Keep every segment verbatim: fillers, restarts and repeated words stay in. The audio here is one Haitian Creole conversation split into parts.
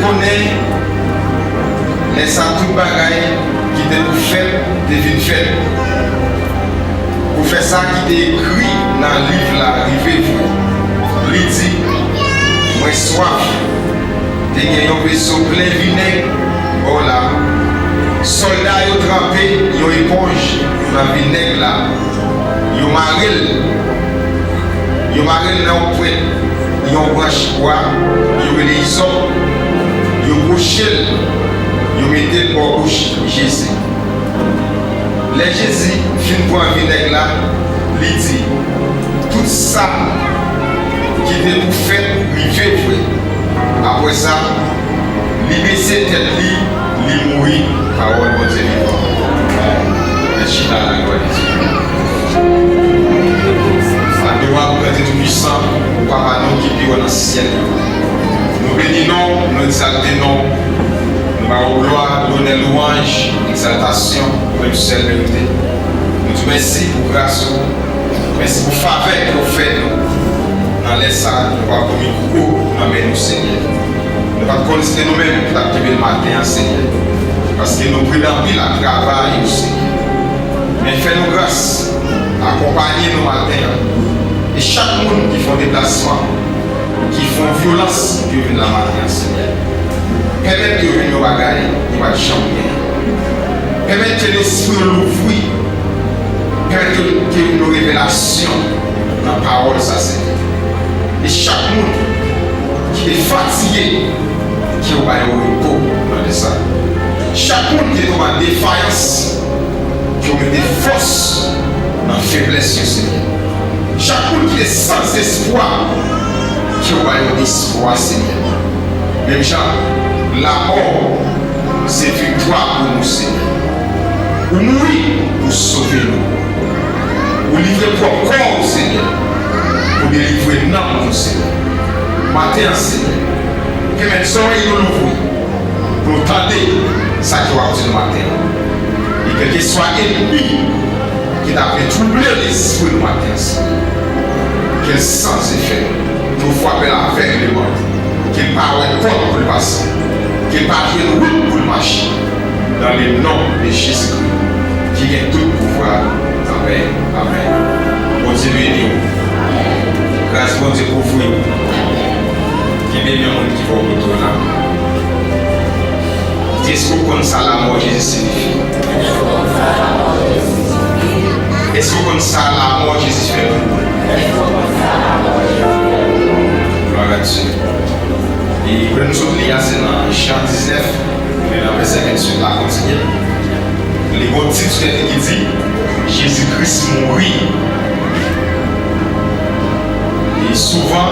Konnen, lè sa tout bagay ki te pou fèt te vin fèt. Pou fè sa ki te ekri nan liv la rive vre. Li di, mwen swaf. Te gen yon veso plen vinèg bò la. Sòlda yo tranpe yon eponj nan vinèg la. Yo mare l. Yo mare l nan yon pwent yon branch bwa yo rele izòp. Yo kwoche l. Yo mete l bò bouch Jezi. Lè Jezi fin pran vinèg la, li di, tout sa ki te pou fèt rive vre. Apre sa, li bese tèt li, li mouri. Pawòl Bondye vivan. Rès chita la glwa de Dye. Adorab, grandè, toupwisan, ou Papa nou ki pi wo nan syèl yo. Nou beni non w, nou egzalte non w. Nou ba w glwa, lonè, lwanj, egzaltasyon, ou menm sèl merite. Nou di w mèsi pou gras ou. Mèsi pou favè ke w fè nou. Nan lè sa, nou pa komi gwo nan men nou, Senyè. Nou pa t konn si se nou menm ki t ap kenbe l maten an, Senyè. Paske nou pridan anpil ak travay ou, Senyè. Men fè nou gras, akonpanye nou maten an. E chak moun ki fè yon deplasman, ki fè yon vyolans pou yo vin la maten an, Senyè. Pèmèt ke yo jwenn yon bagay yo pa t janm genyen. Pèmèt ke lespri yo louvri. Pèmèt ke, ke yo jwenn yon revelasyon nan pawòl sa, Senyè. E chak moun ki te fatige, ke w ba yo repo nan lè sa. Chak moun ki te tonbe an defayans, ke w mete fòs nan feblès yo, Senyè. Chak moun ki te san espwa, ke w ba yo espwa, Senyè. Menm jan lamò se viktwa pou nou, Senyè. Ou mouri pou sove nou. Ou livre pwòp kò w, Senyè, pou delivre nanm nou, Senyè. Maten an, Senyè, pèmèt zòrèy nou louvri pou nou tande sa ke w ap di nou maten an. E kèlkeswa ènmi ki ta vle twouble lespri nou maten an, Senyè, ke l san efè, ke w frape l avègleman, ke l pa wè pòt pou l pase, ke l pa jwenn wout pou l mache. Dans le nom de Jésus-Christ, ki gen tout pouvwa. Amèn. Amèn. Bondye beni w. Gras Bondye kouvri w. Kenbe men moun ki bò kote w la. Èske w konn sa lamò Jezi siyifi? Èske w konn sa lamò Jezi fè pou ou? Glwa a Dye. E pou nou sot li a, se nan Jan diznèf, men nan vèsè vennsenk la kontinye. Li gon tit sou tèt li ki di, Jezi Kris mouri. E souvan,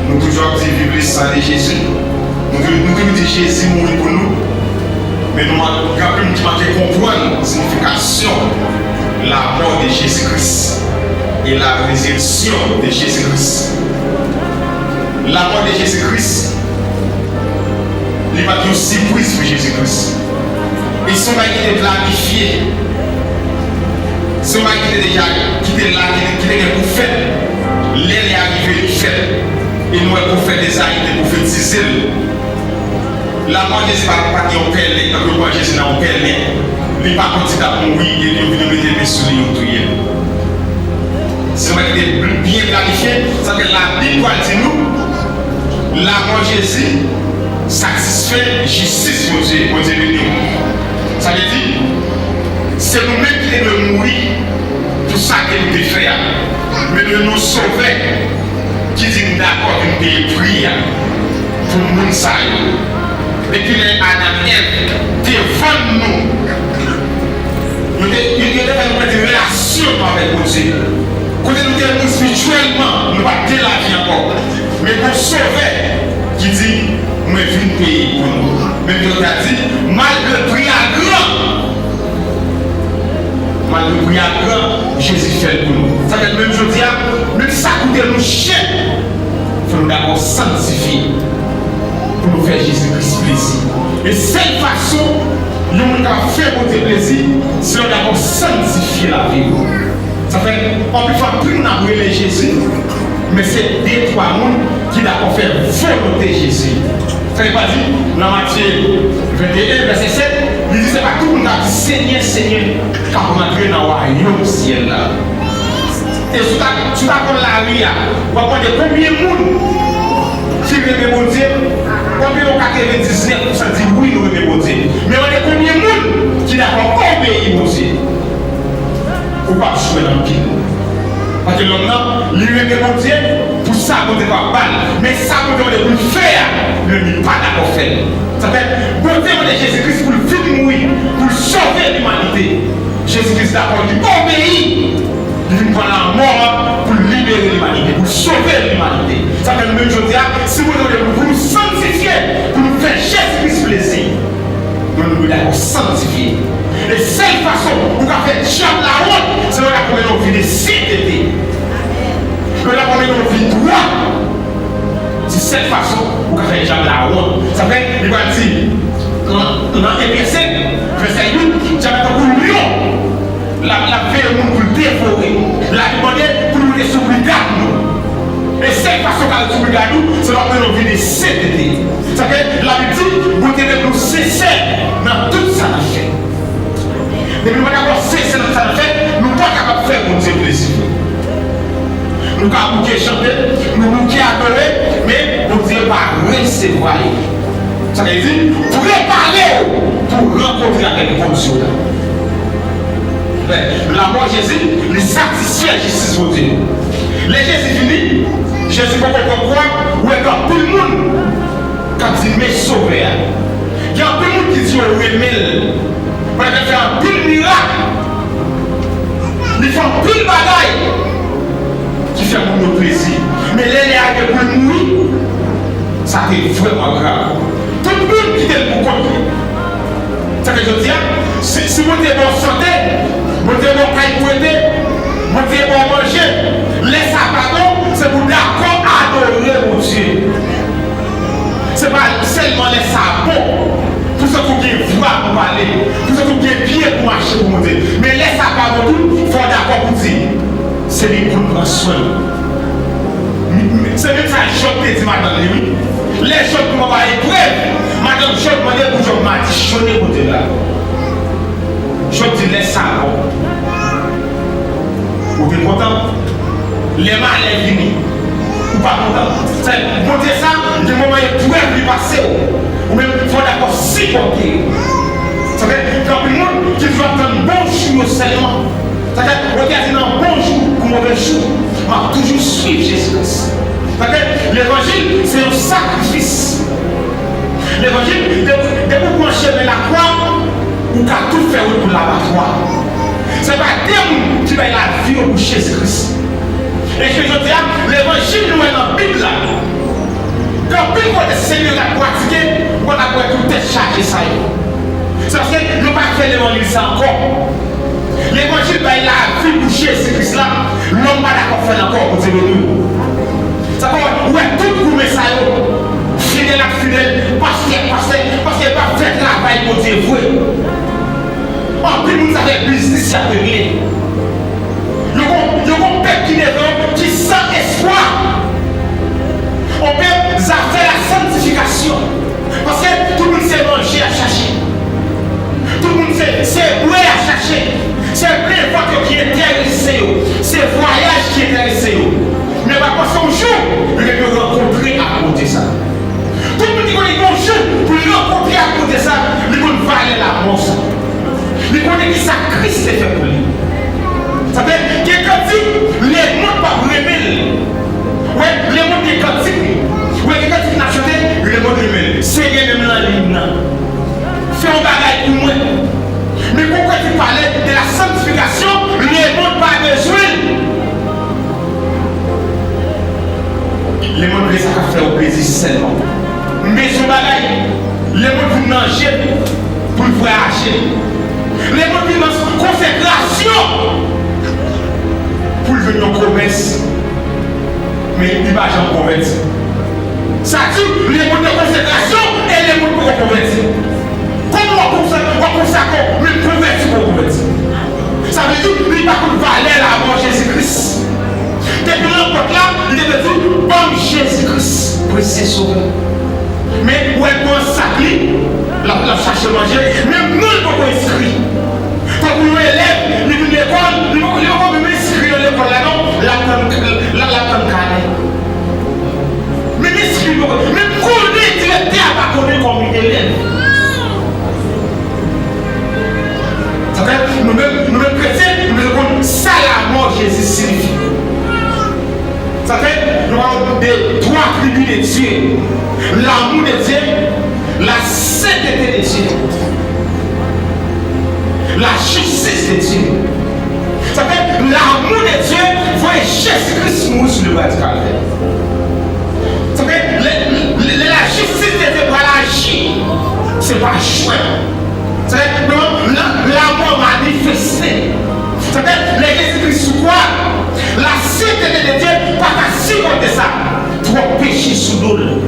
nou toujou ap di, vive le sang de Jésus. Nou toujou, nou toujou di Jezi mouri pou nou. Men nou man-, gen anpil moun ki manke konprann siyifikasyon la mort de Jésus-Christ et la résurrection de Jésus-Christ. Lamò de Jezi Kris, li pa t yon sipriz pou Jezi Kris. E se yon bagay ki te planifye. Se yon bagay ki te deja, ki te la, ki te, ki te gen pou fèt. Lè li arive, li fèt. E nou wè pwofèt Ezayi te pwofetize l. Lamò Jezi pa, pa t yon pèlen, tankou yo pran Jezi nan yon pèlen. Li pa konn si l t ap mouri, epi yo vin mete men sou li, yo touye l. Se yon bagay ki te byen planifye. Sa fè Labib pral di nou, lamò Jezi satisfè jistis Bondye. Bondye beni w. Sa vle di, se nou menm ki te dwe mouri pou sa ke nou te fè a. Men nou jwenn yon Sovè ki di, m dakò vin peye pri a pou moun sa yo. Depi lè Adan ak Èv te vann nou, yo te, yo, yo te fè nou pèdi relasyon nou avèk Bondye. Kote nou te mouri espirityèlman, nou pa t gen lavi ankò. Men gon Sovè ki di, mwen vin peye pou nou. Menm jan w ta di, malgre pri a gran, malgre pri a gran, Jezi fè l pou nou. Sa fè menm jodi a, menm sa koute nou chè, fò nou dakò sanktifye pou nou fè Jezi Kris plezi. E sèl fason yon moun ka fè Bondye plezi, se lè w dakò sanktifye lavi w. Sa fè, anpil fwa, pi moun ap rele Jezi, men se de, twa moun ki dakò fè volonte Jezi. Sa li pa di nan Matye venteyen, vèsè sèt, li di se pa tout moun k ap di, "Senyè, Senyè," k ap rantre nan wayòm syèl la. E si w ta, si w ta pran lari a, w ap mande konbyen moun ki renmen Bondye, w ap gen yon katrevendiznèf pousan di wi, nou renmen Bondye. Men mande konbyen moun ki dakò obeyi Bondye. Ou p ap jwenn anpil. Paske lòm nan, li renmen Bondye pou sa Bondye ka ba l. Men sa Bondye mande pou l fè a, li menm li pa dakò fè l. Sa fè, Bondye mande Jezi Kris pou l vin mouri, pou l sove limanite. Jezi Kris dakò, li obeyi. Li vin pran lanmò a pou l libere limanite, pou l sove limanite. Sa fè nou menm jodi a, si Bondye mande nou pou nou sanntifye, pou nou fè Jezi Kris plezi, nou, nou dwe dakò sanntifye. E sèl fason ou ka fè dyab la wont, se lè w dakò mennen yon vi de sentete. Lè w dakò mennen yon vi dwat. Se sèl fason ou ka fè dyab la wont. Sa fè, li pral di, nan, nan Efesyen, vèsè uit, dyab la tankou lyon. L ap, l ap veye moun pou l devore. Labib mande pou nou rete sou brigad nou. E sèl fason w ka rete sou brigad ou, se lè w ap mennen yon vi de sentete. Sa fè, Labib di, Bondye vle nou sensè nan tout sa n ap fè. Depi nou pa dakò sensè nan sa n ap fè, nou pa kapab fè Bondye plezi. Nou ka bouke chante, nou bouke adore, men Bondye pa resevwa yo. Sa vle di, prepare w pou rankontre avèk Bondye w la. Men, lanmò Jezi, li satisfè jistis Bondye. Lè Jezi vini, Jezi poko pran kwa, ou wè gen anpil moun k ap di, "Men Sovè a." Gen anpil moun ki di yo renmen l. Pandan l fè anpil mirak, li fè anpil bagay ki fè moun yo plezi. Men lè lè a rive pou l mouri, sa te vrèman grav. Tout moun kite l pou kont li. Sa fè jodi a, si, si Bondye ba w sante, Bondye ba w kay pou rete, Bondye ba w manje, lè sa pa bon, se pou w dakò adore Bondye. Se pa sèlman lè sa bon, pou w santi w gen vwa pou w pale, pou w santi w gen pye pou w mache pou Bondye. Men lè sa pa bon tou, fò w dakò pou w di, se li pou l pran swen w. Se menm sa Jòb te di madanm li, wi. Lè Jòb te anba eprèv, madanm Jòb mande pou Jòb madichonnen Bondye la. Jòb di, "Lè sa bon." Ou te kontan? Lè malè vini, ou pa kontan? Sa, Bondye sa, gen moman eprèv li pase w. Ou menm, fò w dakò sipòte. Sa fè, gen anpil moun ki toujou ap tann bon jou yo sèlman. Sa fè, Bondye a di nan bon jou kou move jou, m ap toujou swiv Jezi Kris. Sa fè, levanjil, se yon sakrifis. Levanjil, depi, depi w pran chemen lakwa, ou ka tou fè wout pou labatwa. Se pa de moun ki bay lavi yo pou Jezi Kris. E jodi a, levanjil nou wè nan Bib la, gen anpil kote se mirak pratike, ou konn ap wè tout tèt chaje sa yo. Se paske yo pa fè levanjil sa ankò. Levanjil bay lavi pou Jezi Kris la, lòm pa dakò fè l ankò, Bondye beni w. Sa fè w wè tout goumen sa yo, fidèl ak fidèl, pastè ak pastè, paske yo pa fè travay Bondye vre. Anpil moun sa fè biznis y ap regle. Yo gon, yo gon pèp ki devan yo ki san espwa. On pèp zafè la santifikasyon. Paske tout moun se manje y ap chache. Tout moun se, se bwè y ap chache. Se plen vant yo ki enterese yo. Se vwayaj ki enterese yo. Men pa panse yon jou, yo te dwe rankontre ak Bondye sa. Tout moun ki konnen yon jou pou l rankontre ak Bondye sa, li konn valè lanmò sa. Li konnen kisa Kris te fè pou li. Sa fè, gen kantik, lemonn p ap renmen l. Wè, lemonn gen kantik li. Wè, gen kantik n ap chante, lemonn renmen l. Senyè, menm lanliy nan. Fè yon bagay pou mwen. Men kon kantik pale de la santifikasyon, lemonn pa bezwen l. Lemonn vle sa k ap fè yo plezi sèlman. M bezwen bagay. Lemonn vin nan je m pou l vwayaje. Lemonn vin nan konsekrasyon pou l jwenn yon komès. Men li pa janm konvèti. Sa di, lemonn nan konsekrasyon e lemonn poko konvèti. Kòman w ap konsa-, w ap konsakre w, men konvèti poko konvèti? Sa vle di, li pa konn valè lanmò Jezi Kris. Depi nan pòt la, li te vle di, "Ban m Jezi Kris, presye Sovè." Men, ou wè, Menm non l poko enskri. Tankou yon elèv, li vin lekòl, li poko, li poko menm enskri nan lekòl la non, l ap tann, l ap, l ap tann kanè. Menm enskri li poko, menm konnen direktè a pa konnen kòm elèv. Sa fè, nou menm, nou menm kretyen, nou bezwen konn sa lanmò Jezi siyifi. Sa fè, nou pale de twa atribi de Dye. L'amour de Dieu, la sainteté de Dieu, la justice de Dieu. Sa fè, l'amour de Dieu voye Jezi Kris mouri sou lebwa di Kalvè. Sa fè, lè, lè, lè lajistis de Dye pral aji, se pa jwèt. Sa fè, non, la, lanmò manifeste. Sa fè, lè Jezi Kris sou kwa, la sainteté de Dieu pa ka sipòte sa. Twòp peche sou do l.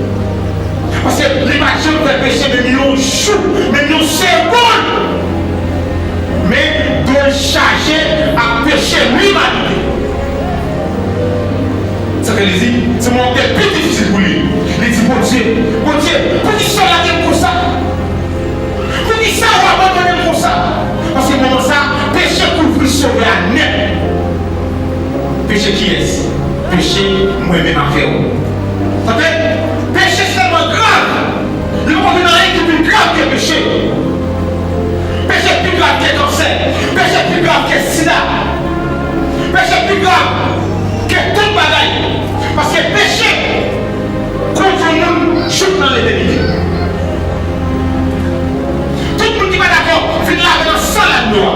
Paske li pa t janm fè peche menm yon jou, menm yon segonn. Men do l chaje ak peche limanite. Sa fè li di, se moman ki te pi difisil pou li. Li di, Bondye, Bondye, poukisa w lage m konsa? Poukisa w abandone m konsa? Paske moman sa, peche kouvri Sovè a nèt. Peche kiyès? Peche mwen menm avè w. Tande? Peche se tèlman grav. Li poko gen anyen ki pi grav ke peche. Peche pi grav ke kansè. Peche pi grav ke sida. Peche pi grav ke tout bagay. Paske peche kondui moun jouk nan letènite. Tout moun ki pa dakò vin lave nan san lagno a,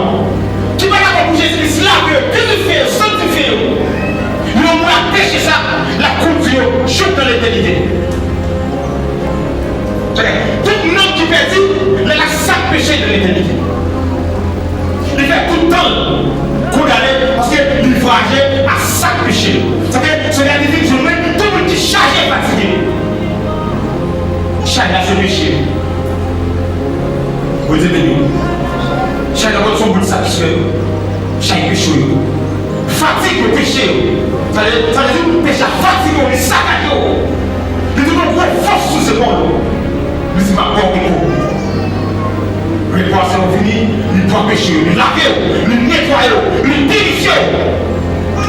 ki pa dakò pou Jezi Kris lave yo, pirifye yo, sanktifye yo, yo mouri ak peche sa, l ap kondui yo jouk nan letènite. Tout nanm ki pèdi, lè l ak sak peche nan letènite. Li fè tout tan l kondane paske li vwaje ak sak peche. Sa fè, Sovè a di, vin jwenn mwen, tout moun ki chaje e fatige. Chay la se peche. Bondye beni w. Chay la konn se yon bout sak ki sou yo. Chay peche yo. Fatig yo, peche yo. Sa vle, sa vle di peche a fatige w, li sakate w. Li di w gwo fòs sou zepòl ou. Li di, m ap ba w repo. Repo a se lè w vini, li pran peche yo, li lave w, li netwaye w, li pirifye w.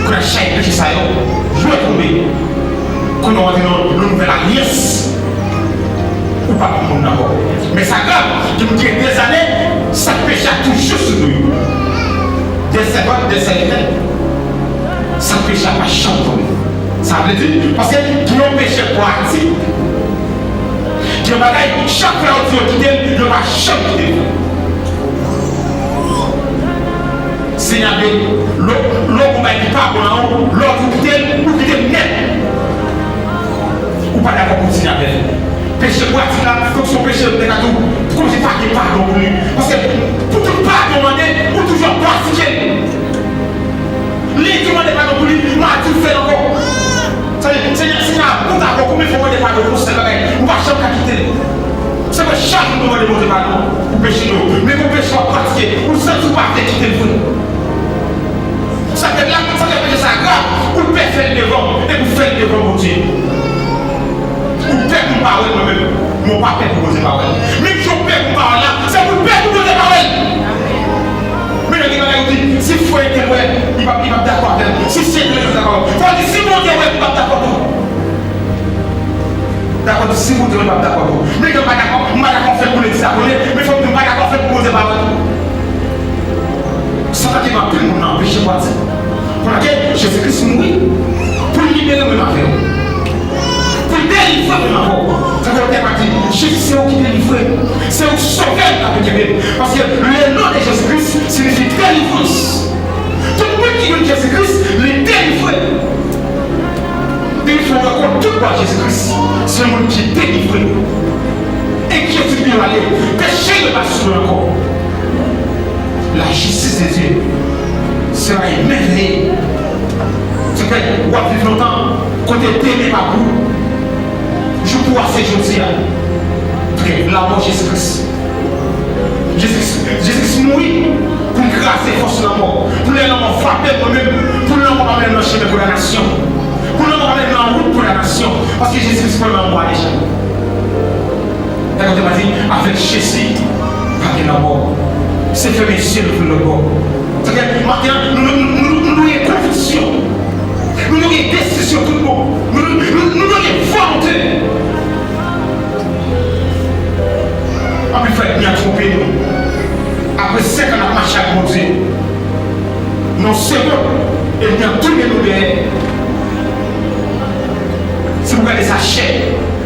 Kounye a chay peche sa yo, yo tonbe. Kounye a w antre nan yon nouvèl alyans. Ou pa pou moun ankò. Men sa grav, gen moun ki gen dèzane, sak peche a toujou sou do yo. Dèsèvant, dèsèvitè, sak peche a pa janm tonbe. Sa vle di, paske gen yon peche pratik, gen yon bagay, chak fwa yo di yo kite l, yo pa janm kite l. Senyè a vle, lè w, lè w gon bagay ki pa bon nan ou, lè w di w kite l, ou kite l nèt. Ou pa dakò kontinye avè l. Peche pratik la, kòm se yon peche, m te ka di w, kòmsi pa gen padon pou li. Paske pou tout padon mande, ou toujou ap pratike l. Li di w mande padon pou li, m a di w fè l ankò. Sa vle di, Senyè, Senyè a bout avè w, konbyen fwa w mande padon pou yon sèl bagay, ou pa janm ka kite l. Se vre, chak jou nou mande Bondye padon pou peche nou yo. Men gon peche w ap pratike, ou santi w pa vle kite l vre. Sa fè la, sa fè peche sa grav, ou pè fè l devan m, epi w fè l devan Bondye. Ou pè pou m pa wè l mwen menm, men w pa pè pou Bondye pa wè l. Menm jan w pè pou m pa wè l la, se pou w pè pou Bondye pa wè l. Men gen bagay ou di, si frè entèl wè, li p ap, li p ap dakò avè m. Si sè entèl wè, li p ap dakò avè m. Fò w di, si Bondye wè, li p ap dakò tou. Dakò, si Bondye wè, li p ap dakò tou. Men gen pa dakò, m pa dakò fè l pou legliz la konnen, men fò m di, m pa dakò fè l pou Bondye pa wè tou. Sa pa gen anpil moun nan peche pwati. Pandan ke Jezi Kris mouri pou l libere mwen avè w. Pou l delivre mwen avè w. Tankou otè a di, Jezi se ou ki delivre m. Se ou ki sove m, k ap kenbe m. Paske le non de Jezi Kris siyifi delivrans. Tout moun ki jwenn Jezi Kris, li delivre. Depi fè w rankont tout bò Jezi Kris, se yon moun ki delivre. Enkyetid yo ale, peche yo pa sou nou ankò. La justice de Dieu sera merveilleux. Se fè w ap viv lontan kote demen pa pou ou. Jou pou w a se jodi a. Prè, lanmò Jezi Kris. Jezi Kris, Jezi Kris mouri pou l kraze fòs lanmò. Pou lè lanmò frape mwen menm, pou lanmò pa mennen m nan chemen kondanasyon. Pou lanmò pa mennen m nan wout kondanasyon. Paske Jezi Kris pran lanmò a deja. Dakò, te pa di, avec Jésus, Pa gen lanmò. Se fèmen zye nou vin lòt bò. Sa fè maten an, nou, nou, nou, nou, nou gen konviksyon. Nou, nou gen desizyon tout bon. Nou, nou, nou, nou, nou gen volonte. Anpil fwa, ènmi an twonpe nou. Apre senk an n ap mache ak Bondye, nan yon segond, ènmi an tounen nou dèyè. Si w gade sa chè,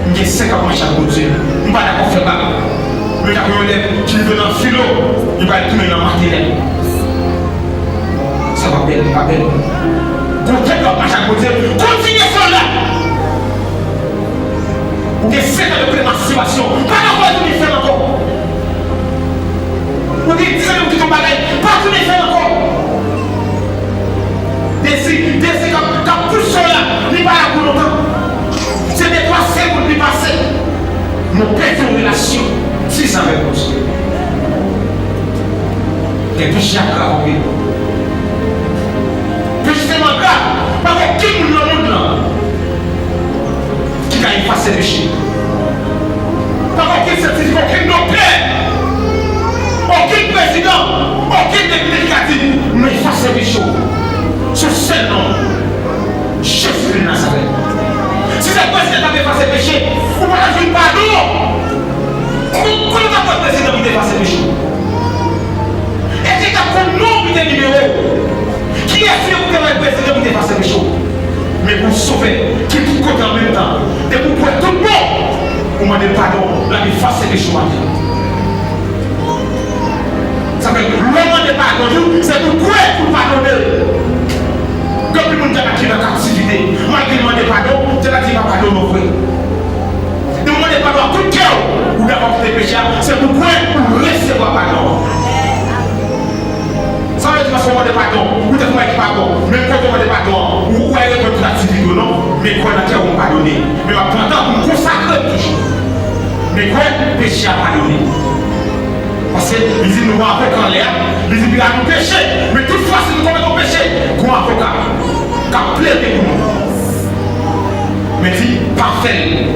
m gen senk an mache ak Bondye. M pa dakò fè bak. Men tankou yon elèv ki rive nan filo, li pral tounen nan matènèl. Sa pa bèl, li pa bèl. Kontè w ap mache ak Bondye, kontinye sòlda. Ou gen senk an de premastibasyon, pa dakò tounen fè l ankò. Ou gen diz ane ou kite yon bagay, pa tounen fè l ankò. Dezi, dezi k ap, k ap pouse w la, li pa la pou lontan. Se de twa segonn li pase. Nou pèdi yon relasyon diz an avèk Bondye. Gen peche ap grav anpil. Peche tèlman grav, pa gen okenn moun nan mond lan ki ka efase peche. Pa gen okenn syantifik, okenn doktè, okenn prezidan, okenn depite ki ka di, "M efase peche w." Se yon sèl non, Jezikri de Nazarèt. Si se prezidan k ap efase peche, ou pa t ap jwenn padon. Kon-, kote w t ap wè prezidan ki te efase peche w? Èske t ap gon non ki te nimewo w? Kiyès ou ye pou te wè prezidan ki te efase peche w? Men gon Sovè ki tout kote an menm tan. Depi w kwè tout bon, ou mande l padon, l ap efase peche w atè. Sa fè, lè w mande padon tou, se pou kwè pou l padone. Gen anpil moun djab ki nan kaptivite. Malgre l mande padon, djab la di l pa padone w vre. Depi w mande padon ak tout kè w, ou dakò kite peche a, se pou kwè ou resevwa padon an. Sa vle di paske w mande padon, ou te fè yon bagay ki pa bon, men kote w mande padon an, ou, ou al reponn tout aktivite w non, men kwè nan kè w m padone. Men m ap pran tan pou m konsakre m toujou. Men kwè, peche a padone. Paske li di nou gon avoka anlè a, li di piga nou peche, men tout fwa si nou komèt yon peche, gon avoka k ap plede pou nou. Men di, pa fè l.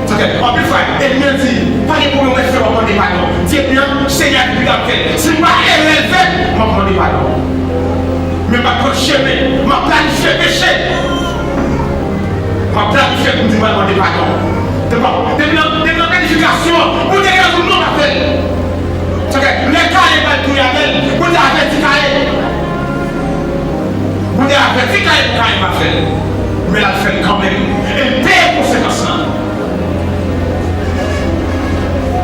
Sa fè, anpil fwa, ènmi an di, pa gen pwoblèm, mwen fè w ap mande padon. Di ènmi an, Senyè a di piga m fè l. Si m pa erè l fè, m ap mande padon. Men m ap pran chemen, m ap planifye peche. M ap planifye pou m di m pral mande padon. Depi, depi nan, depi nan planifikasyon an, Bondye genlè di w non pa fè l. Sa fè, lè Kayen pral touye Abèl, Bondye avèti Kayen. Bondye avèti Kayen pou Kayen pa fè l. Men l al fè l kanmenm. E l peye konsekans lan.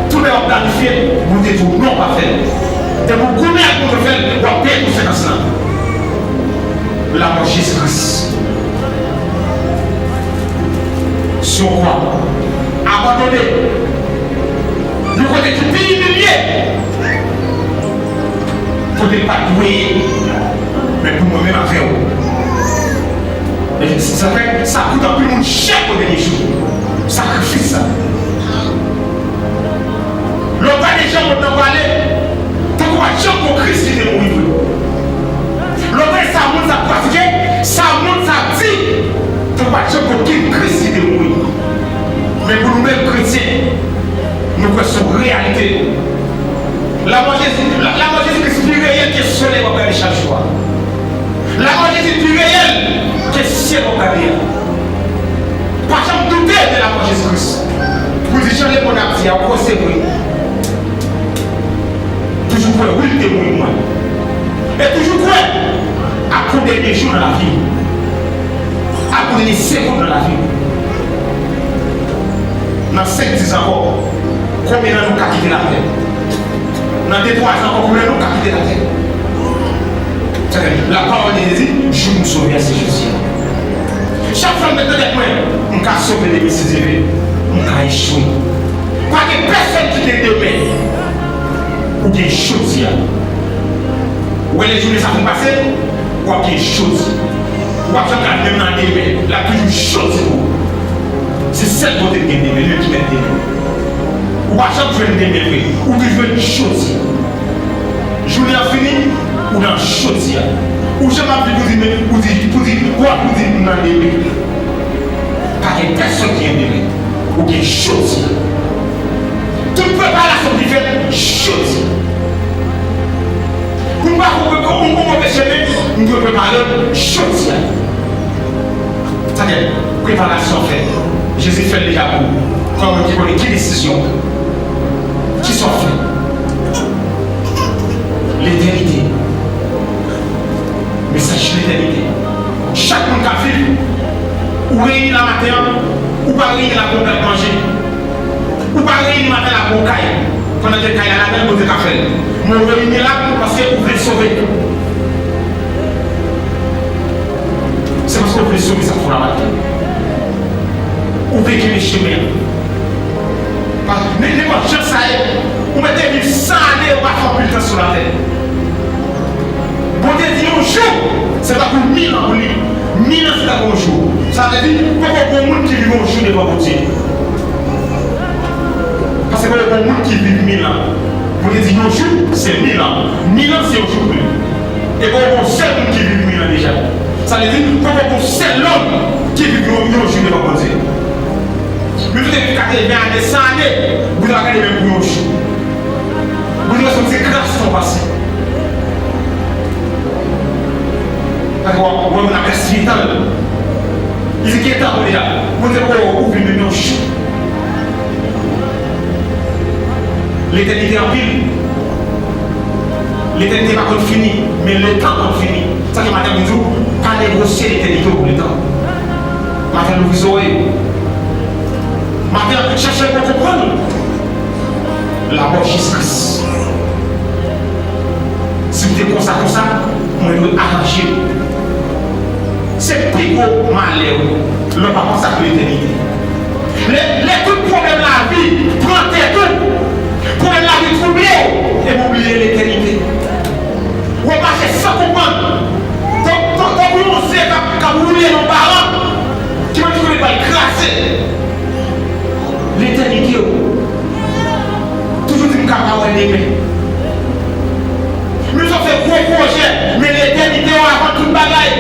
Tout bagay w ap planifye, Bondye di w non pa fè l. Depi w goumen ak Bondye w fè l, w ap peye konsekans lan. Lamò Jezi Kris. Sou kwa. Abandone. Yon kote ki pi imilye. Kote l pa t dwe ye. Men pou mwen menm avè w. E sa fè, sa koute anpil moun chè pou dènye jou. Sakrifis sa. Lè w gade jan mond nan prale, tankou pa t janm gon Kris ki te mouri vre. Lè w gade sa mond sa ap pratike, sa mond sa ap di, tankou pa t janm gon Kris ki te mouri. Men pou nou menm kretyen, nou kwè se yon reyalite. Lamò Jezi, la, lamò Jezi Kris pi reyèl ke solèy w ap gade chak jou a. Lamò Jezi pi reyèl ke syèl w ap gade a. Pa janm doute de lamò Jezi Kris. Pou di jan lemonn ap di a, ou kwè se vre. Toujou kwè, wi, l te mouri pou mwen. E toujou kwè, ap gon dènye jou nan lavi w. Ap gon dènye segonn nan lavi w. Nan senk, diz ankò, konbyen nan nou ka kite latè? Nan de, twa zan ankò, konbyen nan nou ka kite latè? Sa fè, la parole de Dieu dit, jou m sove a, se jodi a. Chak fwa m mete nan tèt mwen, m ka sove demen si Dye vle, m ka echwe. Pa gen pèsonn ki gen demen. Ou gen jodi a. Ou wè lè jounen sa fin pase, w ap gen jodi. Ou p ap janm ka menm nan demen, l ap toujou jodi pou ou. Se sèl Bondye ki gen demen, li menm ki mèt demen. Ou pa janm jwenn demen vre, ou toujou jwenn jodi. Jounen an fini, ou nan jodi a. Ou janm ap viv pou di, men, pou di, pou di, pou ap pou di m nan demen. Pa gen pèsonn ki gen demen. Ou gen jodi a. Tout preparasyon ki fèt jodi. Pou m pa pran yon, yon move chemen, m dwe prepare l jodi a. Sa gen preparasyon fèt. Jezi fè l deja pou ou. Kòm ki konnen ki desizyon, ki sa w fè. Letènite. Mesaj letènite. Chak moun k ap viv, ou reyini la maten an, ou pa reyini la pou w manje. Ou pa reyini maten la pou w kay. Pandan ke kay la ladan l, Bondye ka fè l. Men ou reyini la paske ou vle sove. Se paske ou vle sove sa k fè w la maten. Ou vle kenbe chemen an. Pa, men nenpòt jan sa ye, ou mèt te viv san ane, ou pa fè anpil tan sou latè. Bondye di yon jou, se tankou mil an pou li. Mil an se tankou yon jou. Sa vle di, poko gen yon moun ki viv yon jou devan Bondye. Paske poko gen yon moun ki viv mil an. Bondye di yon jou, se mil an. Mil an, se yon jou pou li. E poko gen yon sèl moun ki viv mil an deja. Sa vle di, poko gen yon sèl lòm ki viv yon, yon jou devan Bondye. Menm si w te viv katreven ane, san ane, Bondye pa gade menm pou yon jou. Bondye wè se yon ti kras tan w pase. Paske w ap wè moun ap gaspiye tan l. Li di, "Gentan, Bondye, Bondye poko ouvri menm yon jou." Letènite anpil. Letènite pa konn fini, men letan konn fini. Sa fè maten mwen di w, pa negosye letènite w pou letan. Maten louvri zòrèy ou. Maten chèche pou konprann. Labò jis Kris. Si m te konsa konsa, mwen dwe aranje m. Se pi gwo malè w lè w pa panse ak letènite. Lè, lè tout pwoblèm lavi pran tèt ou, pwoblèm lavi twouble w, epi w bliye letènite. W ap mache san konprann. Tank, tank, tankou yon ze k ap, k ap woule nan yon baran, ki mèt konnen pral kraze. Letènite w. Toujou di m ka pa wè demen. Menm si w fè gwo pwojè, men letènite w avan tout bagay.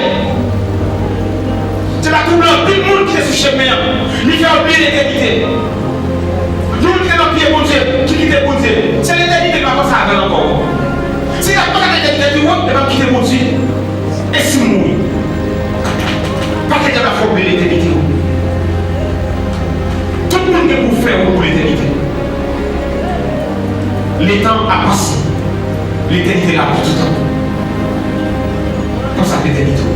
Se pa twouble anpil moun ki te sou chemen an. Li fè w bliye letènite. Yon moun ki te nan pye Bondye, ki kite Bondye, se letènite l pa panse avè l ankò. Si l ap panse ak letènite tou, e p ap kite Bondye. E si m mouri? Pakèt dyab ap fè w bliye letènite w. Tout moun gen pou fè wout pou letènite. Letan ap pase. Letènite la pou toutan. Konsa, letènite w.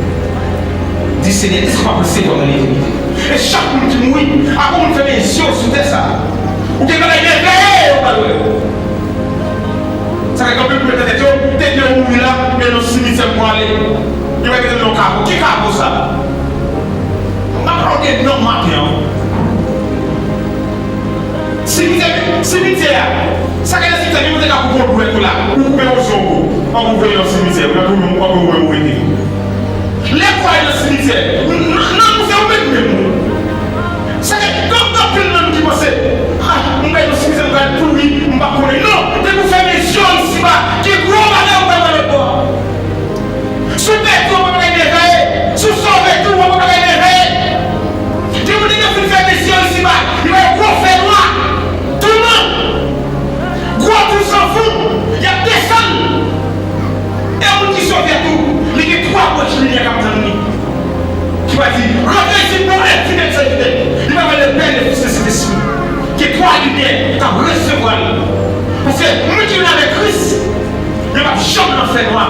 Di, "Senyè, èske w ap resevwa nan letènite?" E chak moun ki mouri, apre moun fèmen zye w sou tè sa a, ou gen bagay mèvèye ou pral wè. Sa fè gen anpil moun mete tèt yo, te di yo mouri la, men nan simityè pou ale. Yo mete nan yon kapo. Ki kapo sa? M ap pale de non maten an. Simityè, simityè a. Sa gen nan simityè, gen moun te ka koupe w dwèt ou la. Ou koupe yon zongo. An ou voye nan simityè. Ou mèt ou menm, ou mèt ou rete. Lè kò a nan simityè, nan, nan, se ou menm menm. Sa gen, gen, gen anpil nan nou ki panse, "Ah, m pral nan simityè, m pral pouri, m p ap konnen." Non, depi w fèmen zye w isiba, gen gwo bagay ou pral wè lòt bò a. Si w pèdi, w ap wè bagay mèvèye. Si w sove tou, w ap wè bagay mèvèye. Gen moun ki gen fin fèmen zye yo isiba, li wè gwo fènwa, touman, gwo twou san fon, y ap desann. E moun ki sove tou, li gen twa branch limyè k ap tann li. Ki va di, "Rantre isit, non, e fidèl sèvitè." Li va wè le Père, le Fils, le Saint-Esprit. Gen twa limyè k ap resevwa l. Paske moun ki vin avèk Kris, yo p ap janm nan fènwa.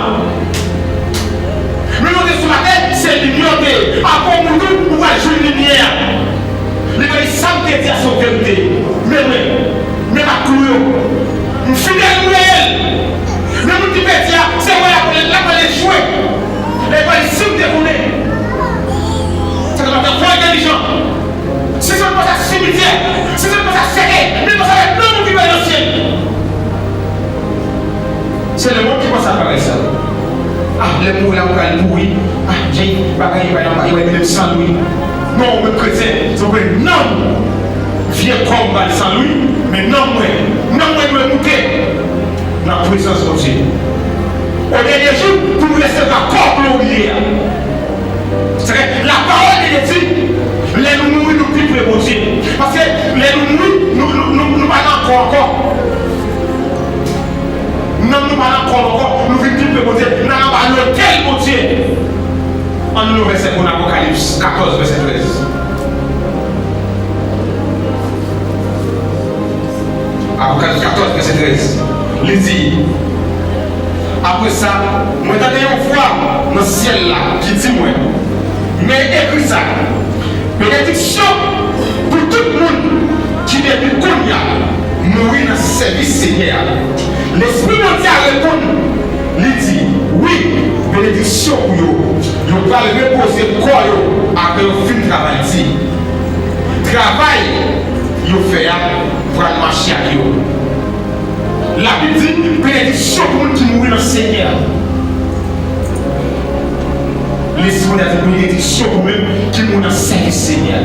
Men nou te sou latè, se limyè w te ye. Apre w mouri, ou pral jwenn limyè a. Li pral di, "Sa m te di a se yon verite. Men mwen, men m ap klou yo. M fidèl, m reyèl." Men moun ki pèdi a, se wè l ap, l ap pral echwe. Lè l pral di, "Si m te konnen." Sa te maten fò entèlijan. Si se te konsa simityè, si se te konsa sèkèy, men konsa avèk non moun ki pral nan syèl. Se lemonn ki panse a bagay sa. Ah, lè m mouri la, m pral pouri. Ah, Jay, bagay, bagay, bagay, bagay, menm san lwi. Non, ou menm kretyen, se vre, nanm vye kò m ba l san lwi, men nanm mwen, nanm mwen dwe moute nan prezans Bondye. O dènye jou, pou nou resevwa kò gloriye a. Se ke la parole de Dieu di, lè nou mouri, nou pi pre Bondye. Paske lè nou mouri, nou, nou, nou, nou pa nan kò ankò. Ann nou vèsè pou n Apokalips katòz, vèsè trèz. Apokalips katòz, vèsè trèz. Li di, apre sa, mwen tande yon vwa nan syèl la ki di mwen, men ekri sa, benediksyon pou tout moun ki depi kounye a mouri nan sèvis Senyè a. Lespri Bondye a reponn, li di, wi, benediksyon pou yo. Yo pral repoze kò yo apre yo fin travay di. Travay yo fè a pral mache ak yo. Labib di, benediksyon pou moun ki mouri nan Senyè a. Lespri Bondye a di, benediksyon pou menm ki mouri nan sèvis Senyè a.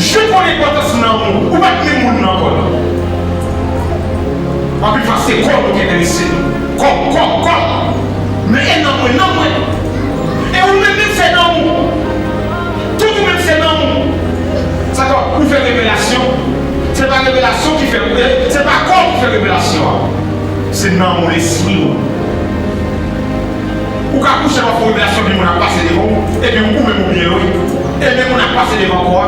Jwenn yon enpòtans nan moun, ou pa t menm moun nan kò nan. Anpil fwa se kò nou ki enterese nou. Kò, kò, kò. Men e nan mwen, nan mwen. E ou menm, menm se nan ou. Tout ou menm se nan ou. Sa fè ou fè revelasyon. Se pa revelasyon ki fè, se pa kò ki fè revelasyon an. Se nan ou, lespri ou. Ou ka kouche w ap fè revelasyon, epi moun ap pase devan ou, epi ou menm ou byen lwen. E menm moun ap pase devan kò a,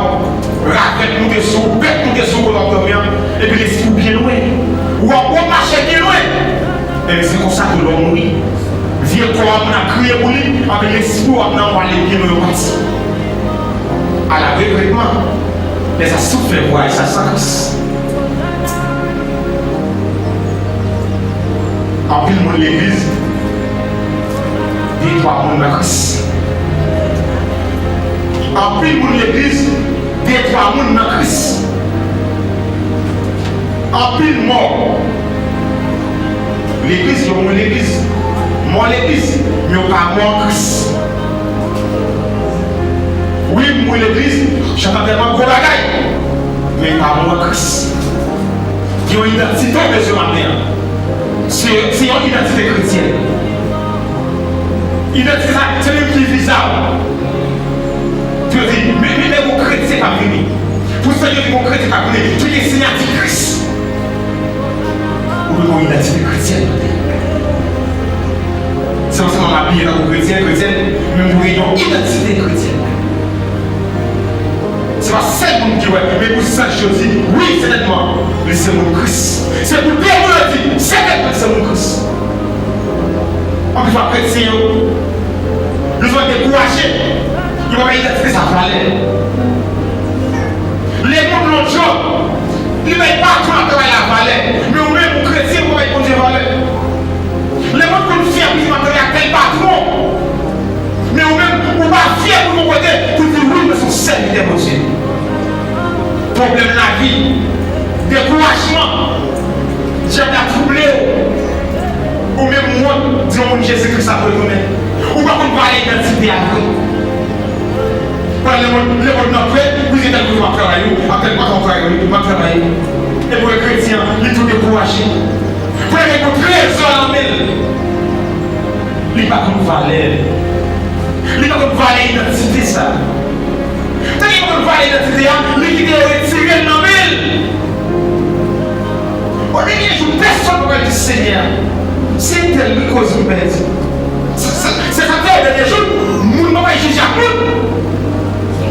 ravèt moute sou ou, bèt moute sou ou kote w ap dòmi an, epi lespri w byen lwen. W ap, w ap mache byen lwen. Ebyen, se konsa ke lè w mouri, vye kò a, moun ap kriye pou li, anben lespri w ap nan yon ale byen lwen, yo pati. À la regrettement, les a souffert voyage sa san Kris. Anpil moun legliz, de twa moun nan Kris. Anpil moun legliz, de twa moun nan Kris. Anpil mò legliz, yo mouri legliz. Mò legliz, men yo pa mò an Kris. Wi, m mouri legliz, chante antèman gwo bagay, men pa mò an Kris. Gen yon idantite w bezwen maten an. Se, se yon idantite kretyèn. Idantite sa, se li ki viza w. Pou yo di, men, men, men yon kretyen k ap vini. Pou sa yo di yon kretyen k ap vini, ki gen siyati Kris. Ou dwe gen yon idantite kretyèn. Se pa sèlman m abiye tankou kretyen, kretyèn, men m dwe gen yon idantite kretyèn. Se pa sèl moun ki wè, men pou Sancho di, wi, sètènman, li se moun Kris. Se pou de moun yo di, sètènman, li se moun Kris. Anpil fwa, kretyen yo, yo sou dekouraje, yo pa bay idantite sa valè. Lemonn nan djòb, li bay patwon ak travay la valè, men ou menm, ou kretyen, ou pa bay Bondye valè. Lemonn konn fyè pou li matray ak tèl patwon. Men ou menm, ou pa fyè pou yon kote pou di, wi, mwen se yon sèvitè Bondye. Pwoblèm lavi, dekourajman, dyab la twouble w. Ou menm wont di yon moun Jezi Kris ap retounen. Ou pa konn valè idantite a vre. Pandan lemonn, lemonn nan prè, wi, se tèl kote m ap travay, wi, ak tèl patwon m ap travay, wi, m ap travay. Epi w wè kretyen an, li tou dekouraje. Premye kou trezò nan men l. Li pa konn valè l. Li pa konn valè idantite sa. Tande li pa konn valè idantite a, li kite yo retire l nan men l. Dènye jou, pèsonn pa pral di Senyè, se entèl wi koz m pèdi. Se, se, se sa k fè dènye jou, moun pa pral jije ak moun.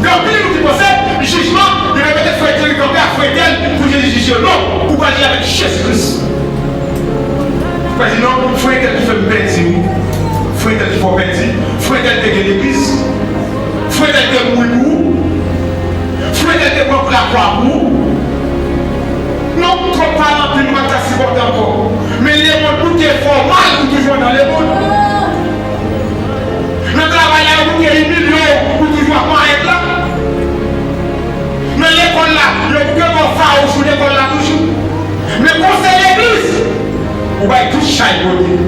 Gen anpil moun ki panse jijman, yo répete frè Thierry kanpe ak frè entèl pou Jezi jije yo. Non, ou pral jije avèk Jezi Kris. Ou pral di non, frè entèl ki fè m pèdi wi. Frè entèl ki fè w pèdi. Frè entèl te gen legliz. Frè entèl te mouri pou ou. Frè entèl te pran kou lakwa pou ou. Non, twòp pale anpil, nou pa t ka sipòte ankò. Men lemonn, ou te fè w mal, ou toujou anndan lemonn. Nan travay la, yo bouke imilye w, ou toujou ap mayèt la. Nan lekòl la, yo bouke ba w fawouch ou lekòl la toujou. Men konsèy legliz, ou bay tout chay kote.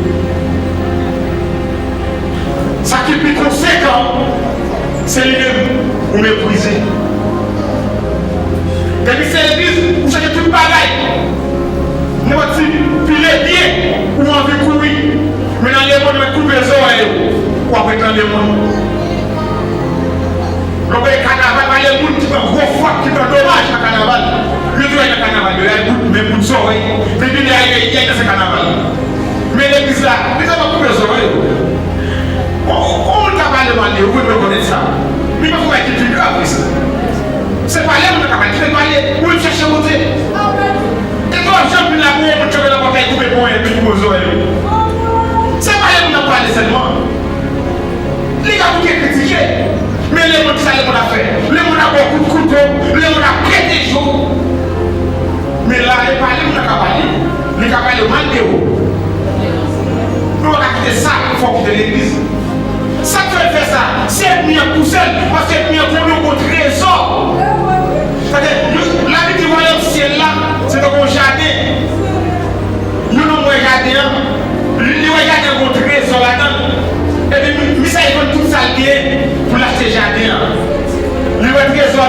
Sa ki pi konsekan, se li menm ou meprize. Depi se legliz, ou chanje tout bagay. Nenpòt ti pile pye, ou anvi kouri. Men nan lemonn, yo mèt koupe zòrèy ou, w ap ret nan lemonn. Lè w gade kanaval, pa gen moun ki pran gwo fwap, ki pran domaj nan kanaval. Yo tou nan kanaval, yo lage bout men, bout zòrèy. Depi lè a rive, y al danse kanaval. Men legliz la, legliz la pa koupe zòrèy yo. Bon,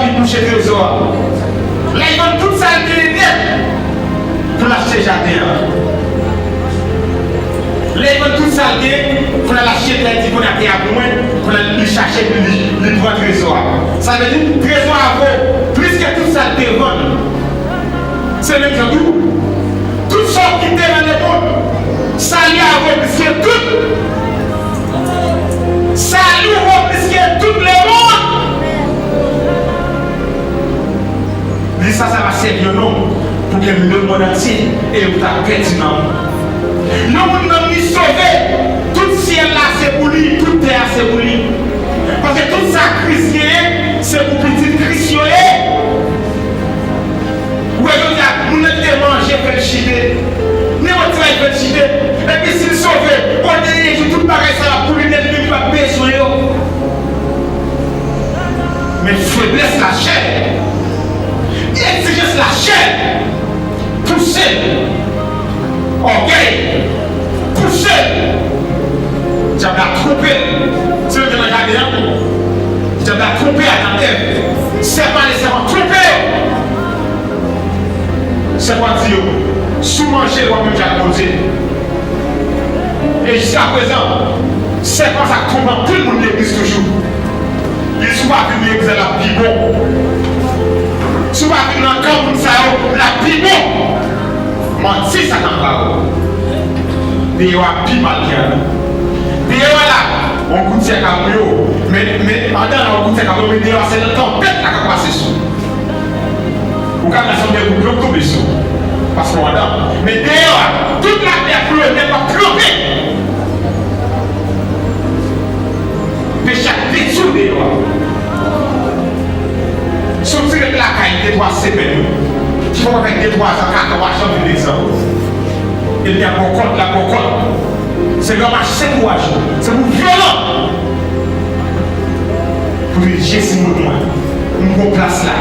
Li kouche trezò a. Lè l vann tout sa l genyen nèt pou l achte jaden an. Lè l vann tout sa l genyen pou l al achte tè, di kounye a tè a pou mwen, pou l al li chache, li, li pran trezò a. Sa vle di, trezò a vo plis ke tout sa l te vann. Se menm jan tou. Tout sa w kite nan lemonn, sali a vo plis ke tout. Sali w vo plis ke tout lemonn. Li sa, sa va sèvi yon nonm pou gen lemonn antye e ou ta pèdi nanm ou. Yon moun nanm li sove, tout syèl la se pou li, tout tè a se pou li. Paske tout sa Kris genyen, se pou pitit Kris yo ye. Ou wè jodi a, moun nan kite manje fè l chite. Nenpòt ti bagay fè l chite. Epi si l sove, o dènye jou, tout bagay sa yo ap pou li nèt, li menm li p ap bezwen yo. Men feblès lachè, egzijans lachè, pouse l. Ògèy, pouse l. Dyab la twonpe l. Se yo ki te nan jaden an. Dyab la twonpe Adan, Èv. Sèpan ale, sèpan twonpe yo. Sèpan di yo, si w manje l, w ap menm jan ak Bondye. E jiskaprezan, sèpan sa twonpe anpil moun legliz toujou. Li si w pa vin nan legliz la, l ap pi bon. Si w pa vin nan kan moun sa yo, l ap pi bon. Manti Satan ba ou. Deyò a pi mal ke adan. Deyò a la, yon goutye ka mouye w. Men, men, andan la, yon goutye ka mouye w, men deyò a, se nan tanpèt la k ap pase sou ou. Ou ka wè sanble yon gout dlo k tonbe sou ou. Paske w andan. Men deyò a, tout lapli ap koule, nèg ap tranpe. Peche ap detwi w deyò a. Si w ti ret lakay de twa semèn, ki fè w fè de twa zan, katwa zan vin legliz ankò. Ènmi a bòkòt, l ap bòkòt. Se yon mache, se pou w aji, se pou w vyolan. Pou di, Jezi mwen, mwen gon plas la.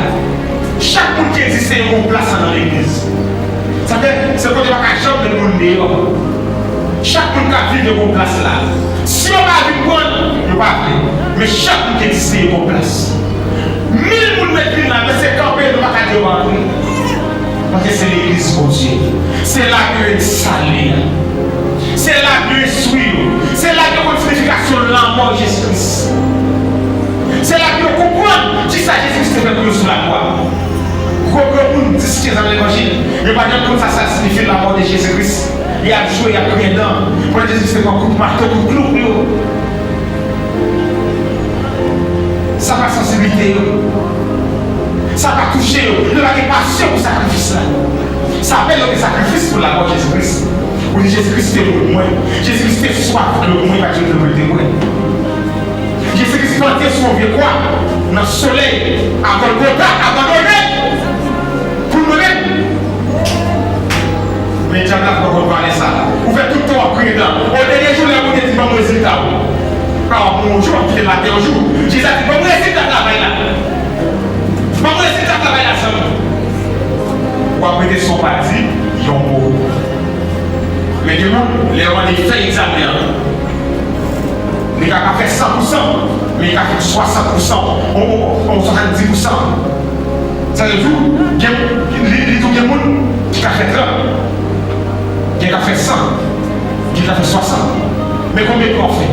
Chak moun ki egziste yo gon plas la nan legliz. Sa fè, se kote pa ka janm gen moun deyò. Chak moun k ap viv yo gon plas la. Si yo pa vin pran l, yo pa vle. Men chak moun ki egziste yo gon plas. Mil moun mèt vin la, men se kanpe, nou pa ka di yo pa antre. Paske se legliz Bondye. Se la ke yo ensale a. Se la ke yo enstwi yo. Se la ke yo konn siyifikasyon lanmò Jezi Kris. Se la ke yo konprann kisa Jezi Kris te fè pou yo sou lakwa. Gwo gwo moun, dis kenz ane levanjil, yo pa janm konn sa sa siyifi lanmò de Jezi Kris. Y ap jwe, y ap griyen dan. Pandan Jezi Kris te pran kout mato, kout klou pou yo. Sa pa sansiblite yo. Sa pa touche yo. Yo pa gen pasyon pou sakrifis la. Sa bèl yo gen sakrifis pou lanmò Jezi Kris. Ou di Jezi Kris te moun mwen. Jezi Kris te swaf dlo mwen, pa Jezi Kris te bwè. Jezi Kris pante sou yon vye kwa, nan solèy, a Gòlgota, abandone, pou nou menm. Men dyab la poko vale sa. Ou fè tout tan w ap griyen dan. O dènye jou, lè Bondye di, "Ban m rezilta w." A, w ap mouri yon jou, w ap kite latè yon jou. Jezi a di, "Ban m rezilta travay la. Ban m rezilta travay la, zanmi." W ap rete san w pa di yon mo. Men gen moun, lè yo mande fè egzamen an, li ka pa fè san pou san, men li ka fè swasant pou san, ou, ou, ou swasanndis pou san. Sa vle di, gen, li, li tou gen moun ki ka fè trant, gen ka fè san, gen ka fè swasant. Men konbyen pwen w fè?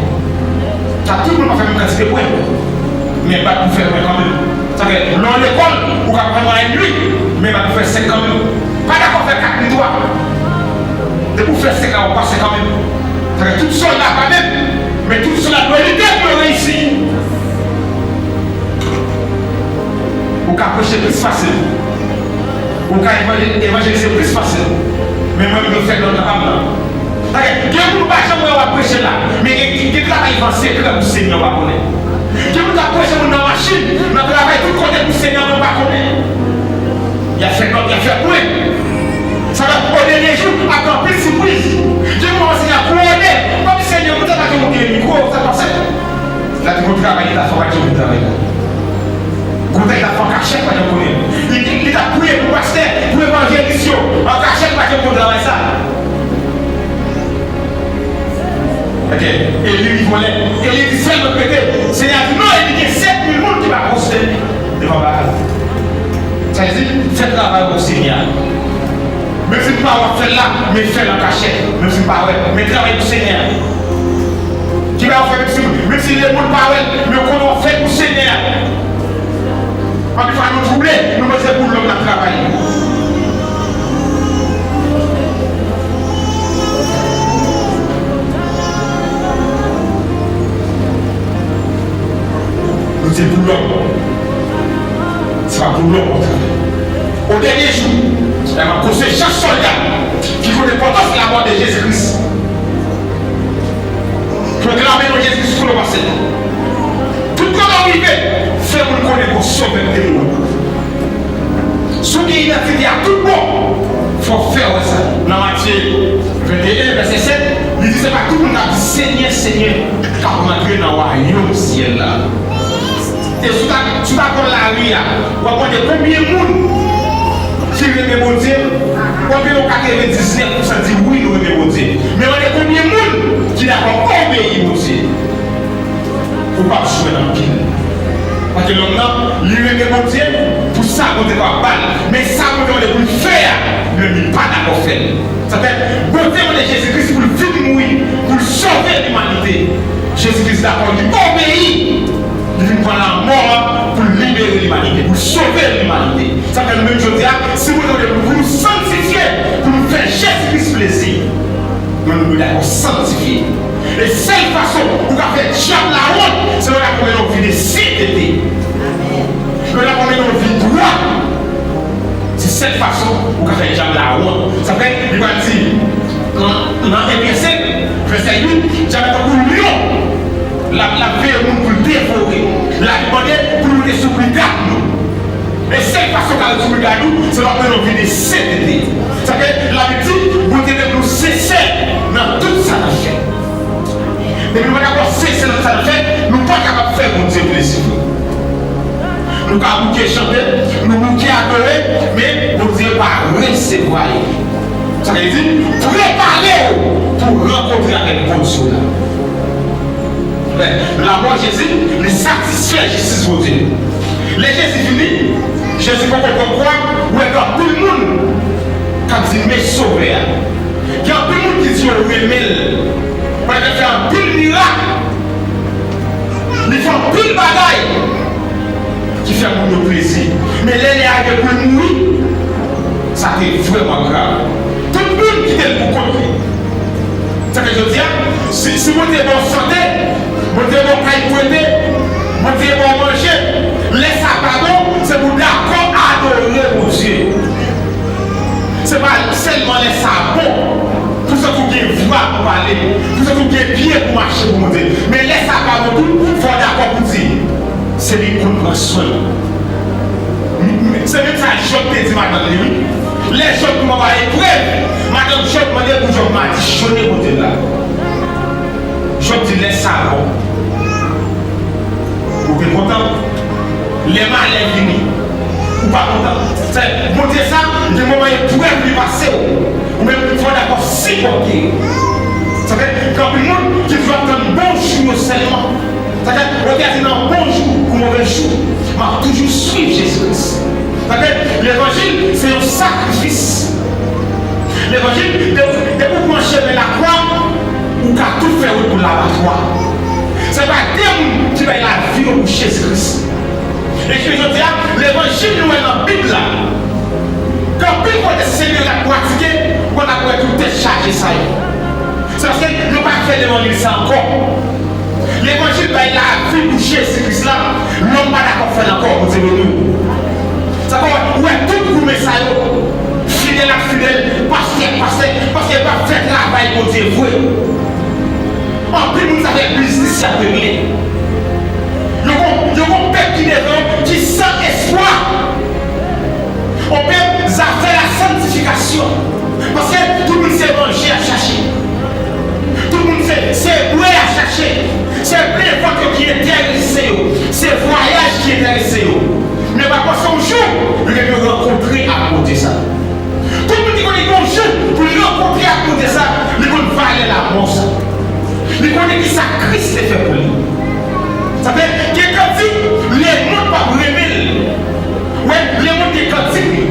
Sa tout moun pa fè menm kantite pwen. Men bak pou fè pwen kanmenm. Sa fè, lè w lekòl, ou ka fè mwayèn uit, men bak pou fè senk kanmenm. Pa dakò fè kat ni twa. Depi w fè senk la, w pase kanmenm. Sa fè, tout sòlda pa menm, men tout sòlda dwe lite pou yo reyisi. Ou ka preche plis pase m. Ou ka evanje-, evanjelize plis pase m. Men mwen, m dwe fè dòt nan pa m nan. Sa fè, gen moun ou pa janm wè w ap preche la, men gen, gen travay li fè an sekrè pou Senyè a pa konnen. Gen moun k ap preche moun nan machin, nan travay, tout kote pou Senyè a pa konnen. Y ap fè dòt, y ap fè pwen. Sa fè, o dènye jou, ap gen anpil sipriz. Gen moun Senyè a kouwone, w ap di, Senyè, poutèt pa gen moun ki gen mikwo, sa k pase? L ap di gon travay li t ap fè, pa t janm konn travay la. Gon travay li t ap fè an kachèt, pa t janm konnen. Li, li, li t ap priye pou pastè, pou evanjelis yo, an kachèt, pa t janm konn travay sa. Ok. Eli rive yon lè, Eli di sèl mwen k rete. Senyè a di non, Eli gen sèt mil moun ki pa pwostène devan Baal. Fè travay pou Senyè a. Menm si m pa wè w ap fè l la, men fè l an kachèt. Menm si m pa wè, men travay pou Senyè a. Ki bagay w fè menm si, menm si lemonn pa wè l, men w konnen w ap fè l pou Senyè a. Anpil fwa nou twouble, nou panse pou lòm n ap travay. Nou di l pou lòm. Se pa pou lòm w ap travay. O dènye jou, m ap konseye chak sòlda ki konn enpòtans lamò de Jezi Kris. Pwoklame non Jezi Kris kote w pase. Tout kote w rive, fè moun konnen gon Sovè ki te mouri. Si w gen idantite a tout bon, fò w fè wè sa. Nan Matye venteyen, vèsè sèt, li di se pa tout moun k ap di, Senyè, Senyè, k ap rantre nan wayòm syèl la. E si w ta, si w ta pran lari a, w ap mande konbyen moun ki renmen Bondye, w ap jwenn yon katrevendiznèf pousan di wi, nou renmen Bondye. Men mande konbyen moun ki dakò obeyi Bondye. Ou p ap jwenn anpil. Paske lòm nan, li renmen Bondye pou sa Bondye kapab ba l. Men sa Bondye mande pou l fè a, li menm li pa dakò fè l. Sa fè, Bondye mande Jezi Kris pou l vin mouri, pou l sove limanite. Jezi Kris dakò, li obeyi. Li vin pran lamò a pou l libere limanite, pou l sove limanite. Sa fè nou menm jodi a, si Bondye mande pou nou sanktifye, pou nou fè Jezi Kris plezi, nou, nou dakò sanktifye. E sèl fason ou ka fè dyab la wont, se lè w dakò mennen yon vi de sentete. Lè w dakò mennen yon vi dwat. Se sèl fason ou ka fè dyab la wont. Sa fè, li pral di, nan, nan Efesyen, vèsè uit, dyab la tankou lyon. L ap, l ap veye moun pou l devore. Labib mande pou nou rete sou brigad nou. E sèl fason w ka rete sou brigad ou, se lè w ap mennen yon vi de sentete. Sa fè, Labib di, Bondye vle pou nou sensè nan tout sa n ap fè. Depi nou pa dakò sensè nan sa n ap fè, nou pa kapab fè Bondye plezi vre. Nou ka bouke chante, nou bouke adore, men Bondye pa resevwa yo. Sa vle di, prepare w pou rankontre avèk Bondye w la. Men, lamò Jezi, li satisfè jistis Bondye. Lè Jezi vini, Jezi poko pran kwa, ou wè gen anpil moun k ap di, men Sovè a. Gen anpil moun ki di yo renmen l. Paske l fè anpil mirak. Li fè anpil bagay ki fè moun yo plezi. Men lè li arive pou l mouri, sa te vrèman grav. Tout moun kite l pou kont li. Sa fè jodi a, si, si Bondye ba w sante, Bondye ba w kay pou w rete, Bondye ba w manje, lè sa pa bon, se pou w dakò adore Bondye. Se pa sèlman lè sa bon, pou w santi w gen vwa pou w pale, pou w santi w gen pye pou w mache pou Bondye. Men lè sa pa bon tou, fò w dakò pou w di, se li k konn pran swen w. Se menm sa Jòb te di madanm li, wi. Lè Jòb pran eprèv, madanm Jòb mande pou Jòb madichone Bondye la. Jòb di, lè sa bon, ou te kontan. Lè malè vini, ou pa kontan. Sa, Bondye sa, gen moman eprèv li pase w. Ou menm, fò w dakò sipòte. Sa fè, gen anpil moun ki toujou ap tann bon jou yo sèlman. Sa fè, Bondye a di nan bon jou kou move jou, m ap toujou swiv Jezi Kris. Sa fè, levanjil, se yon sakrifis. Levanjil, de-, depi w pran chemen lakwa, ou ka tou fè wout pou labatwa. Se pa de moun ki bay lavi yo pou Jezi Kris. E jodi a, levanjil nou wè nan Bib la, gen anpil kote se de rad pratike, ou konn ap wè tout tèt chaje sa yo. Se paske yo pa fè levanjil sa ankò. Levanjil bay lavi pou Jezi Kris la, lòm pa dakò fè l ankò, Bondye beni w. Sa fè w wè tout goumen sa yo, fidèl ak fidèl, pastè ak pastè, paske yo pa fè travay Bondye vre. Anpil moun sa fè biznis y ap regle. Yo gon, yo gon pèp ki devan yo ki san espwa. On pèp zafè la santifikasyon. Paske tout moun se manje y ap chache. Tout moun se, se bwè y ap chache. Se plen vant yo ki enterese yo. Se vwayaj ki enterese yo. Men pa panse yon jou, yo gen pou yo rankontre ak Bondye sa. Tout moun ki konnen gon jou pou l rankontre ak Bondye sa, li konn valè lamò sa. Li konnen kisa Kris te fè pou li. Sa fè, gen kantik, lemonn p ap renmen l. Wè, lemonn gen kantik li.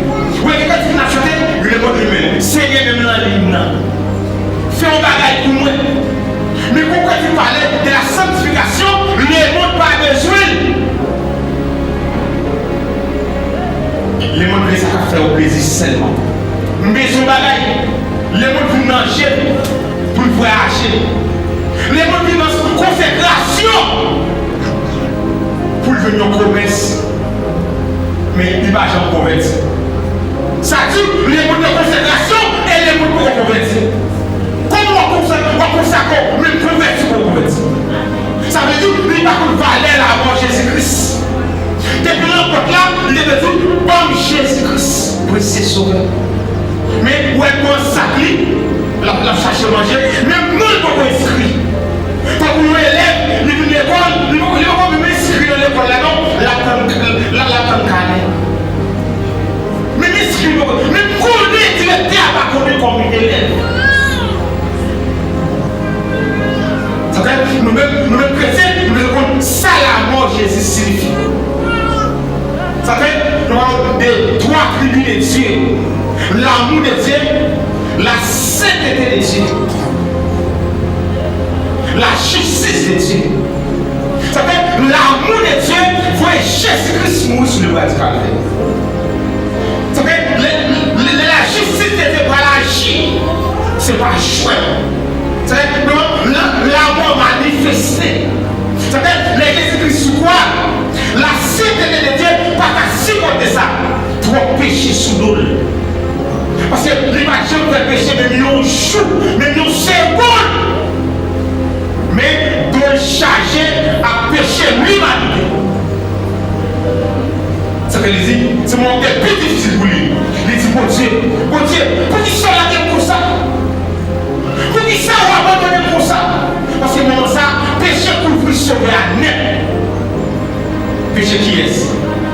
Plezi sèlman. M bezwen bagay. Lemonn vin nan je m pou l vwayaje. Lemonn vin nan konsekrasyon pou l jwenn yon komès. Men li pa janm konvèti. Sa di, lemonn nan konsekrasyon e lemonn poko konvèti. Kòman w ap konsa, w ap konsakre w, men konvèti poko konvèti? Sa vle di, li pa konn valè lamò Jezi Kris. Depi nan pòt la, li te vle di, ban m Jezi Kris, Prese Sovè. Men, ou wè l pran sak li, l ap, l ap chache manje, menm non l poko enskri. Tankou yon elèv, li vin lekòl, li poko, li poko menm enskri nan lekòl la non, l ap tann, l ap, l ap tann kanè. Menm enskri li poko, menm konnen direktè a pa konnen kòm elèv. Sa fè, nou menm, nou menm kretyen, nou bezwen konn sa lamò Jezi siyifi. Sa fè, nou pale de twa tribi de Dye, l'amour de Dieu, la sainteté de Dieu, la justice de Dieu. Sa fè, l'amour de Dieu voye Jezi Kris mouri sou lebwa di Kalvè. Sa fè, lè, lè, lè lajistis de Dye pral aji, se pa jwèt. Sa fè, non, la, lamò manifeste. Sa fè, lè Jezi Kris sou kwa, la sainteté de Dieu pa ka sipòte sa. Twòp peche sou do l. Paske li pa t janm fè peche menm yon jou, menm yon segonn. Men do l chaje ak peche limanite. Sa fè li di, se moman ki te pi difisil pou li. Li di, Bondye, Bondye, poukisa w lage m konsa? Poukisa w abandone m konsa? Paske moman sa, peche kouvri Sovè a nèt. Peche kiyès?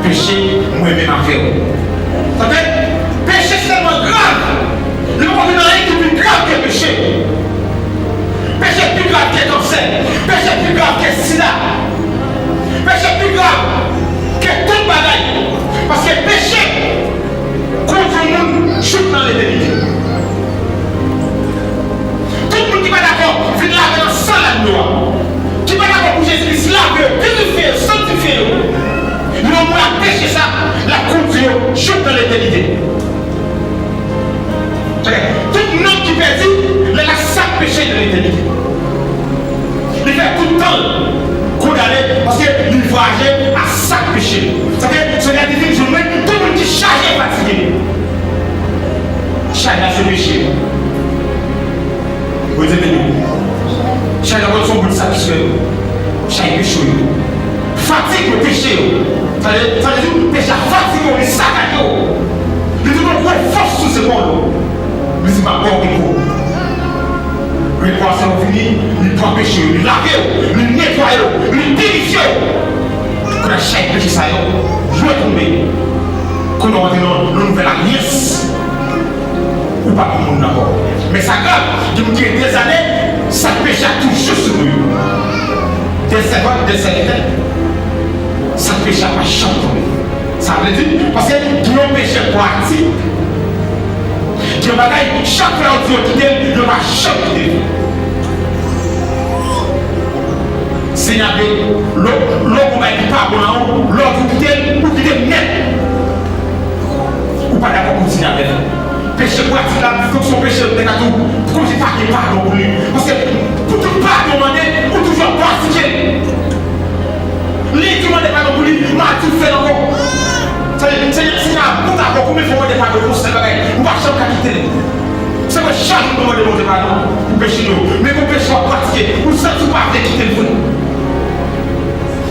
Peche mwen menm avè w. Tande? Peche se tèlman grav. Li poko gen anyen ki pi grav ke peche. Peche pi grav ke kansè. Peche pi grav ke sida. Peche pi grav ke tout bagay. Paske peche kondui moun jouk nan letènite. Tout moun ki pa dakò vin lave nan san laglo a, ki pa dakò pou Jezi Kris lave yo, pirifye yo, sanktifye yo, yon mwa peche sa, l ap kondui yo jouk nan letènite. Tout nonm ki pèdi, lè l ap sak peche nan letènite. Li fè tout tan l kondane paske li vwayaje a sak peche. Sa fè, Senyè a di vin jwenn mwen, tout moun ki chaje e fatige. Chay la se peche. Bondye beni w. Chay la pral se yon bout sak ki sou yo. Chay peche yo. Fatig yo, peche yo. Sa vle, sa vle di peche a fatige w, li sakate w. Li di nou pran fòs sou zepòl ou. Li di m ap ba w repo. Repo a se lè w vini, li pran peche yo, li lave w, li netwaye w, li pirifye w. Kounye a chay peche sa yo, yo tonbe. Kounye a w antre nan yon nouvèl alyans. Ou pa pou moun ankò. Men sa grav, gen moun ki gen dèzane, sak peche a toujou sou do yo. Dèzèvant, dèzèvant, sak peche a pa janm tonbe. Sa vle di, paske gen yon peche pratik, gen bagay, chak fwa yo di yo kite l, yo pa janm kite l. Senyè a di, lè w, lè w gon bagay ki pa bon nan ou, lè w di w kite l, ou kite l nèt. Ou pa dakò kontinye avè l. Peche pratik la, fòk se yon peche, nèg la di w, kòmsi pa gen padon pou li. Paske pou tout padon mande, ou toujou ap pratike l. Li di w mande padon pou li, madi w fè l ankò. Sa vle di, Senyè, Senyè a bout avè w, konbyen fwa w mande padon pou sèl bagay, ou pa janm ka kite l. Se vre, chak jou nou mande Bondye padon pou peche nou yo. Men gon peche w ap pratike, ou santi w pa vle kite l vre.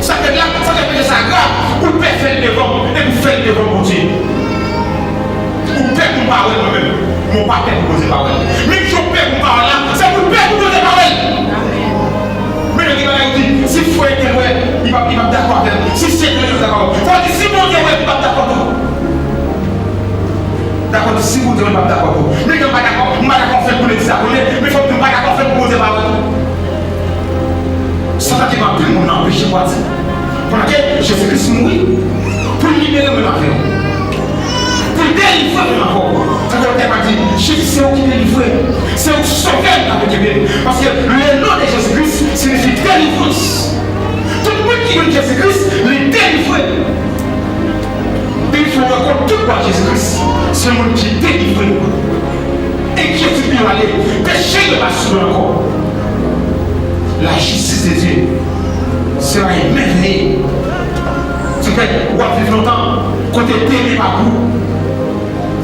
Sa fè la, sa fè peche sa grav, ou pè fè l devan, epi w fè l devan Bondye. Ou pè pou m pa wè l mwen menm, men w pa pè pou Bondye pa wè l. Menm jan w pè pou m pa wè l la, se pou w pè pou Bondye pa wè l. Men gen bagay ou di, si frè entèl wè, li p ap, li p ap dakò avè m. Si sè entèl wè, li p ap dakò avè m. Fò w di, si Bondye wè, li p ap dakò tou. Dakò, si Bondye wè, li p ap dakò tou. Men gen m pa dakò, m pa dakò fè l pou legliz la konnen, men fò m di m pa dakò fè l pou Bondye pa wè tou. Sa ta gen anpil moun nan peche pwati. Pandan ke Jezi Kris mouri pou l libere mwen avè w. Pou l delivre mwen avè w. Tankou lòt tèks la di, Jezi se ou ki delivre. Se ou sove m k ap kenbe m. Paske le nom de Jésus-Christ siyifi delivrans. Tout moun ki jwenn Jezi Kris, li delivre. Depi Fè w rankont tout bwa Jezi Kris, se yon moun ki delivre nou. Enkyetid nou ale, peche yo pa sou nou ankò. Lajistis de Dye, se yon bagay mèveye. Sa fè w ap viv lontan, kote demen pa pou ou.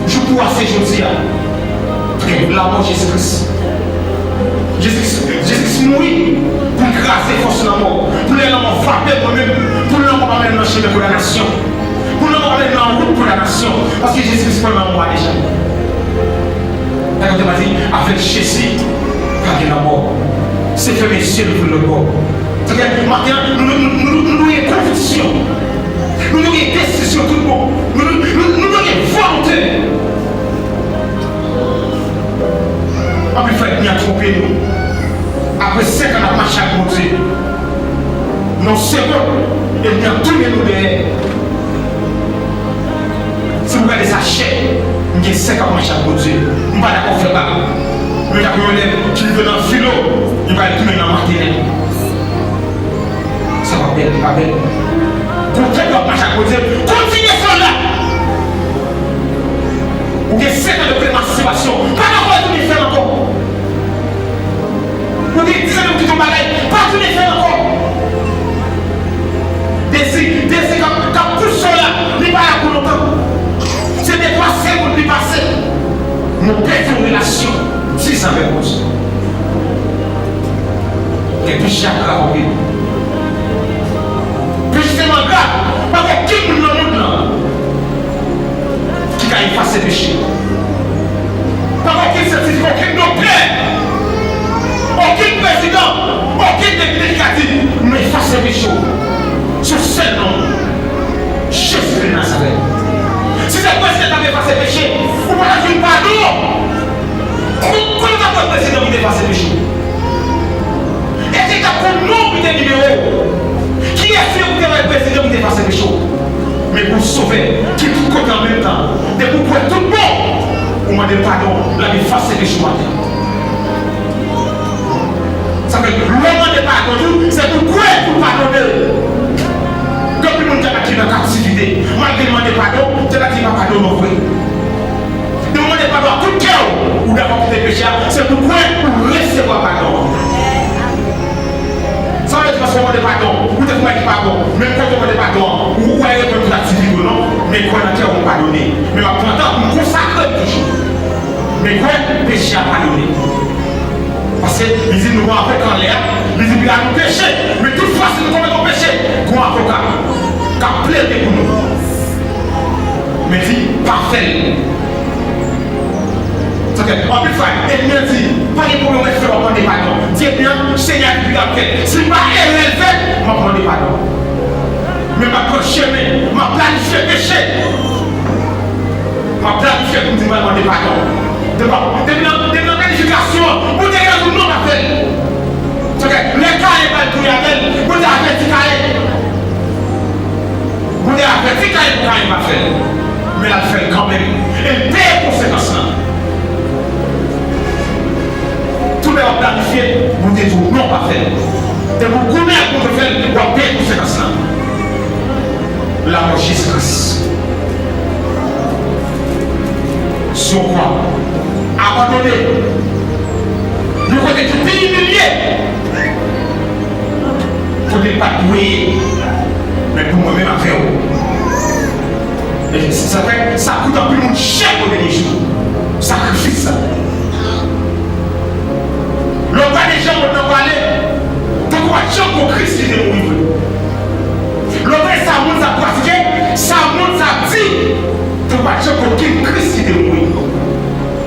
Jou pou w a se jodi a. Trè, lanmò Jezi Kris. Jezi Kris, Jezi Kris mouri pou l kraze fòs lanmò. Pou lè lanmò frape mwen menm, pou lanmò pa mennen m nan chemen kondanasyon. Pou lanmò pa mennen m nan wout kondanasyon. Paske Jezi Kris pran lanmò a deja. Sa kote pa di, avèk Jezi, pa gen lanmò. Se fèmen zye nou pou l lòt bò. Sa fè maten an, nou, nou, nou, nou, nou gen konviksyon. Nou, nou gen desizyon tout bon. Nou, nou, nou, nou, nou gen volonte. Anpil fwa, ènmi an twonpe nou. Apre senk an n ap mache ak Bondye, nan yon segonn, ènmi an tounen nou dèyè. Si w gade sa chè, m gen senk an m ap mache ak Bondye. M pa dakò fè bak. Men tankou yon elèv ki rive nan filo, li pral tounen nan matènèl. Sa pa bèl, li pa bèl. Kontan w ap mache ak Bondye, kontinye fè l la. Ou gen senk an de premastibasyon, pa dakò tounen fè l ankò. Ou gen diz ane ou kite yon bagay, pa tounen fè l ankò. Dezi, dezi k ap, k ap pouse w la, li pa la pou lontan. Se de twa segonn li pase. Nou pèdi yon relasyon diz an avèk Bondye. Men peche a grav anpil. Peche tèlman grav, pa gen okenn moun nan mond lan ki ka efase peche. Pa gen okenn syantifik, okenn doktè, okenn prezidan, okenn depite ki ka di, "M efase peche w." Se yon sèl non, Jezi de Nazarèt. Si se prezidan k ap efase peche, ou pa t ap jwenn padon. Kon-, kote w t ap wè prezidan pou te efase peche w? Èske t ap gon non pou te nimewo w? Kiyès ou ye pou te wè prezidan pou te efase peche w? Men gon Sovè ki tout kote an menm tan. Depi w kwè tout bon, ou mande l padon, l ap efase peche w atè. Sa fè, lè w mande padon tou, se pou w kwè pou w padone l. Gen anpil moun ki ap ki nan kaptivite. Malgre l mande padon, se pa di pa padone w vre. Depi w mande padon ak tout kè w, ou dakò kite peche a, se pou w kwè ou resevwa padon an. Sa vle di paske w mande padon, ou te fè yon bagay ki pa bon, menm kote w mande padon an, ou, ou al reponn tout aktivite w non, men kwè nan kè w ou padone. Men m ap pran tan pou m konsakre m toujou. Men kwè peche a padone. Paske li di nou gon avoka anlè a, li di piga nou peche, men tout fwa si nou komèt yon peche, gon avoka k ap plede pou nou. Men di, pa fè l. Sa fè, anpil fwa, ènmi an di, pa gen pwoblèm, w ap fè, w ap mande padon. Di ènmi an, Senyè a di piga m fè l. Si m pa erè l fè, m ap mande padon. Men m ap pran chemen, m ap planifye peche. M ap planifye pou m di m pral mande padon. Depi, depi nan, depi nan planifikasyon an, Bondye gen razoun non pa fè l. Sa fè, lè Kayen pral touye avè l, Bondye avèti Kayen. Bondye avèti Kayen pou Kayen pa fè l. Men l al fè l kanmenm. E l peye konsekans lan. Tout lè w ap planifye, Bondye di w non pa fè l. Depi w goumen ak Bondye fè l, w ap peye konsekans lan. Lanmò Jezi Kris sou yon kwa, abandone, yon kote ki te imilye, kote l pa t dwe ye, men pou mwen menm avè w. E sa fè, sa koute anpil moun chè o dènye jou, sakrifis sa. Lè w gade jan mond nan prale, tankou pa t janm gon Kris ki te mouri vre. Lè w gade sa mond sa ap pratike, sa mond sa ap di, tankou pa t janm gon okenn Kris ki te mouri.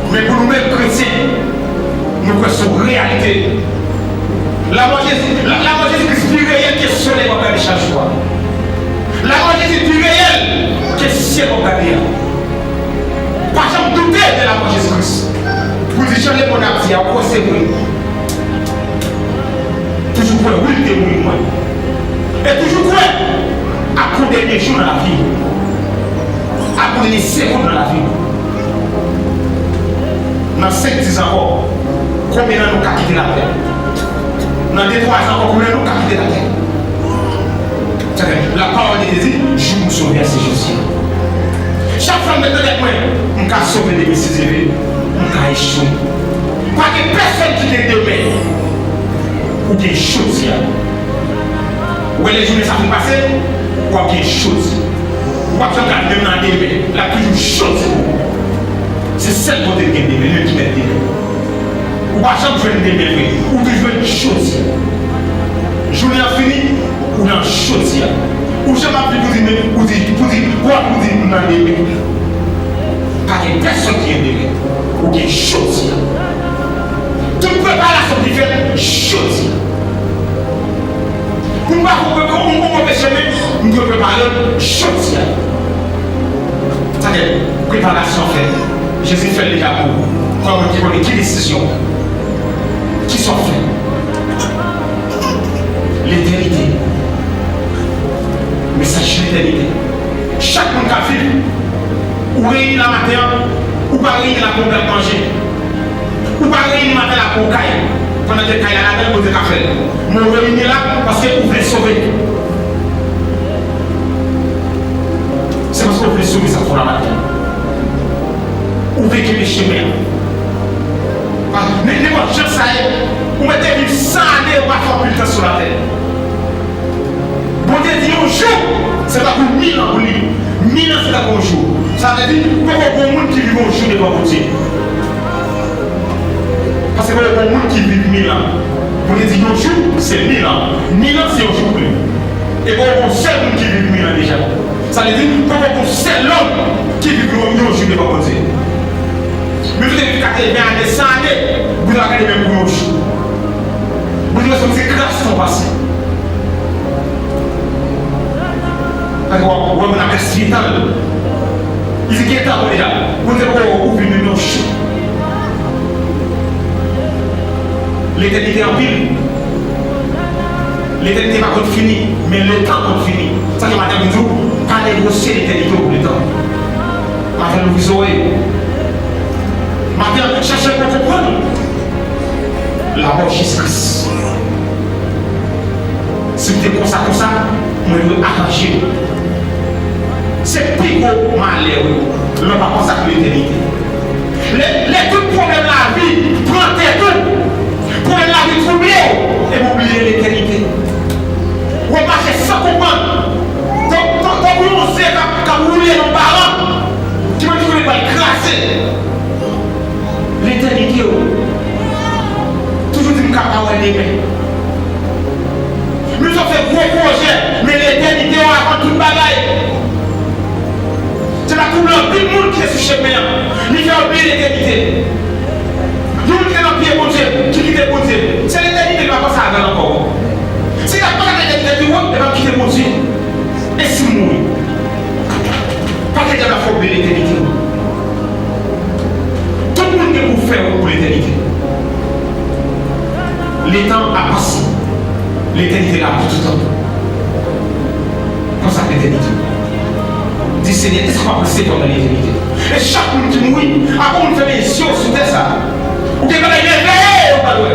Men pou nou menm kretyen, nou kwè se yon reyalite. Lanmò Jezi, la, lanmò Jezi Kris pi reyèl ke solèy w ap gade chak jou a. Lanmò Jezi pi reyèl ke syèl w ap gade a. Pa janm doute de lanmò Jezi Kris. Pou di jan lemonn ap di a, ou kwè se vre. Toujou kwè, wi, l te mouri pou mwen. E toujou kwè, ap gon dènye jou nan lavi w. Ap gon dènye segonn nan lavi w. Nan senk, diz an ankò, konbyen nan nou ka kite latè? Nan de, twa zan ankò, konbyen nan nou ka kite latè? Sa fè, la parole de Dieu dit, jou pou sove a, se jodi a. Chak fwa m met nan tèt mwen, m ka sove demen si Dye vle, m ka echwe. Pa gen pèsonn ki gen demen. Ou gen jodi a. Ou wè lè jounen sa fin pase, w ap gen jodi. Ou p ap janm ka menm nan demen. L ap toujou jodi pou ou. Se sèl Bondye ki gen demen, li menm ki mèt demen. Ou pa janm jwenn demen vre. Ou toujou jwenn jodi a. Jounen an fini, ou nan jodi a. Ou janm ap viv pou di men, pou di, pou di, pou ap pou di m nan demen. Pa gen pèsonn ki gen demen. Ou gen jodi a. Tout preparasyon ki fèt jodi a. Pou m pa fè yon, yon, yon move chemen, m dwe prepare l jodi a. Tande, preparasyon fèt. Jezi fè l deja pou ou. Kòman ki konnen ki desizyon? Ki sa w fè? Letènite. Mesaj letènite. Chak moun k ap viv, ou reyini la maten an, ou pa reyini la pou w pral manje. Ou pa reyini maten la pou w kay, pandan ke kay la ladan l, Bondye ka fè l. Men w reyini la paske ou vle sove. Se paske w vle sove sa k fè w la maten an. Ou vle kenbe chemen an. Pa, nen-, nenpòt jan sa ye, ou mèt te viv san ane, ou pa fè anpil tan sou latè. Bondye di yon jou, se tankou mil an pou li. Mil an, se tankou yon jou. Sa vle di, poko gon moun ki viv yon jou devan Bondye. Paske poko gon moun ki viv mil an. Bondye di yon jou, se mil an. Mil an, se yon jou pou li. E poko gon sèl moun ki viv mil an deja. Sa vle di, poko gon sèl lòm ki viv yon, yon jou devan Bondye. Men ou te viv katreven ane, san ane, Bondye pa gade menm pou yon jou. Bondye wè se yon ti kras tan w pase. Paske w ap wè moun ap gaspiye tan l. Li di gen tan pou deja. Bondye poko ouvri menm yon jou. Letènite anpil. Letènite pa konn fini, men letan konn fini. Sa fè maten an vin di w, pa negosye letènite w pou letan. Maten an, louvri zòrèy ou. Maten an, chèche pou konprann. Lamò Jezi Kris. Si m te konsa konsa, mwen dwe aranje m. Se pi gwo malè, wi, lè w pa panse ak letènite. Lè, lè tout pwoblèm lavi pran tèt ou, pwoblèm lavi twouble w, epi w bliye letènite. W ap mache san konprann. Tan, tan, tankou yon ze k ap, k ap woule nan yon baran, ki pa t konnen l pral kraze. Letènite w. Toujou di m ka pa wè demen. Men sa w fè gwo pwojè, men letènite w avan tout bagay. Se pa twouble anpil moun ki te sou chemen an. Li fè yo bliye letènite. Yon moun ki te nan pye Bondye, ki kite Bondye. Se letènite li pa panse avè l ankò. Si l ap panse ak letènite pi wo, li p ap kite Bondye. E si m mouri? Paske dyab la fè w bliye letènite w. Tout moun gen pou fè wout pou letènite. Letan ap pase. Letènite la pou toutan. Panse ak letènite. Di, Senyè, èske w ap resevwa m nan letènite? E chak moun ki mouri, apre moun fèmen zye w sou tè sa a, ou gen bagay reveye ou pral wè.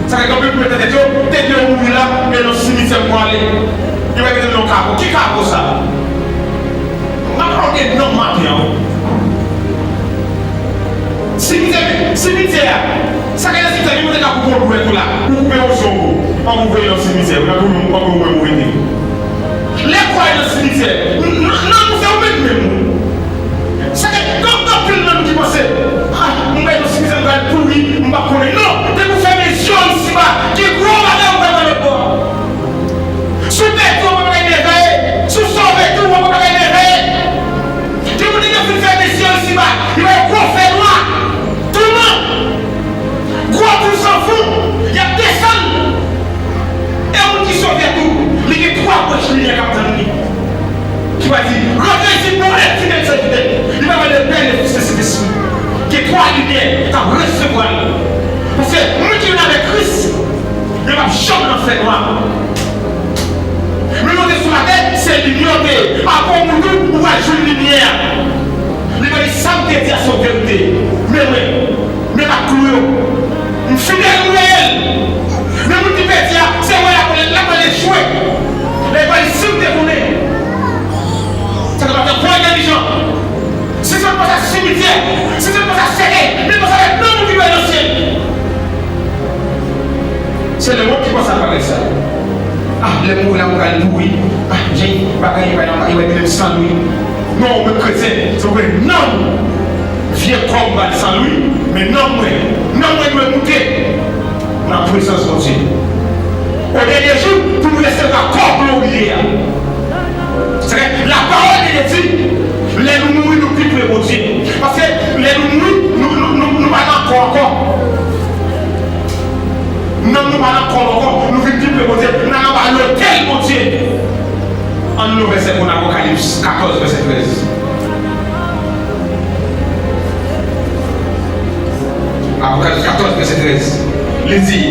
Sa fè gen anpil moun nan tèt yo, te di yo mouri la, men nan simityè pou ale. Yo mete m nan yon kapo. Ki kapo sa? M ap pale de non maten an. Simityè, simityè a. Sa k nan simityè, gen moun te ka koupe yon dwèt ou la. Ou koupe yon zong ou. W ap voye nan simityè. Ou nan tou moun, w ap voye ou rete. Lè kò a nan simityè, n-, n-, nan nou se ou menm menm ou. Sa gen, gen, gen anpil nan nou ki panse, "Ah, m pral nan simityè, m pral pouri, m p ap konnen." Non, depi w fèmen zye w isi ba, gen gwo bagay ou pral wè lòt bò. Si w pèdi, w ap wè bagay mèvèye. Si w sove tou, w ap wè bagay mèvèye. Gen moun ki te fin fèmen zye yo isi ba, yo wè gwo fènwa, touman, gwo twou san fon, y ap desann. E moun ki sove tou, li gen twa branch limyè k ap tann li. Ki va di, "Rantre isit, bon, e fidèl sèvitè." Li va pale de Pè, de Fis, de Sentespri. Gen twa limyè k ap resevwa l. Paske moun ki vin avèk Kris, yo p ap janm nan fènwa. Men lè w te sou latè, se limyè w te ye. Apre w mouri, ou pral jwenn limyè a. Li pral di, "Sa m te di a se yon verite. Men mwen, men m ak klou yo. M fidèl, m reyèl." Men moun ki pèdi a, se wè l ap, l ap pral echwe. Lè li pral di, "Si m te konnen." Sa k ap fè Simityè, si se konsa, sere, men konsa, non, moun ki dwe nan syèl. Se lemonn ki panse a bagay sa. Ah, lè m mouri la, m pral pouri. Ah, jan bagay yo bay nan, yo bay menm san lwi. Non, ou menm kretyen, se vre, nanm ou. Vye kò m ba l san lwi, men nanm mwen, nanm mwen dwe moute nan prezans Bondye. O dènye jou, pou nou resevwa kò gloriye a. Se ke la pawòl de Dye di, lè nou mouri, nou pi pre Bondye. Paske lè nou mouri, nou, nou, nou, nou pa nan kò ankò. Nanm nou pa nan kò ankò, nou vin pi pre Bondye, n al anba lotèl Bondye. Ann li yon vèsè pou n, Apokalips katòz, vèsè trèz. Apokalips katòz, vèsè trèz. Li di,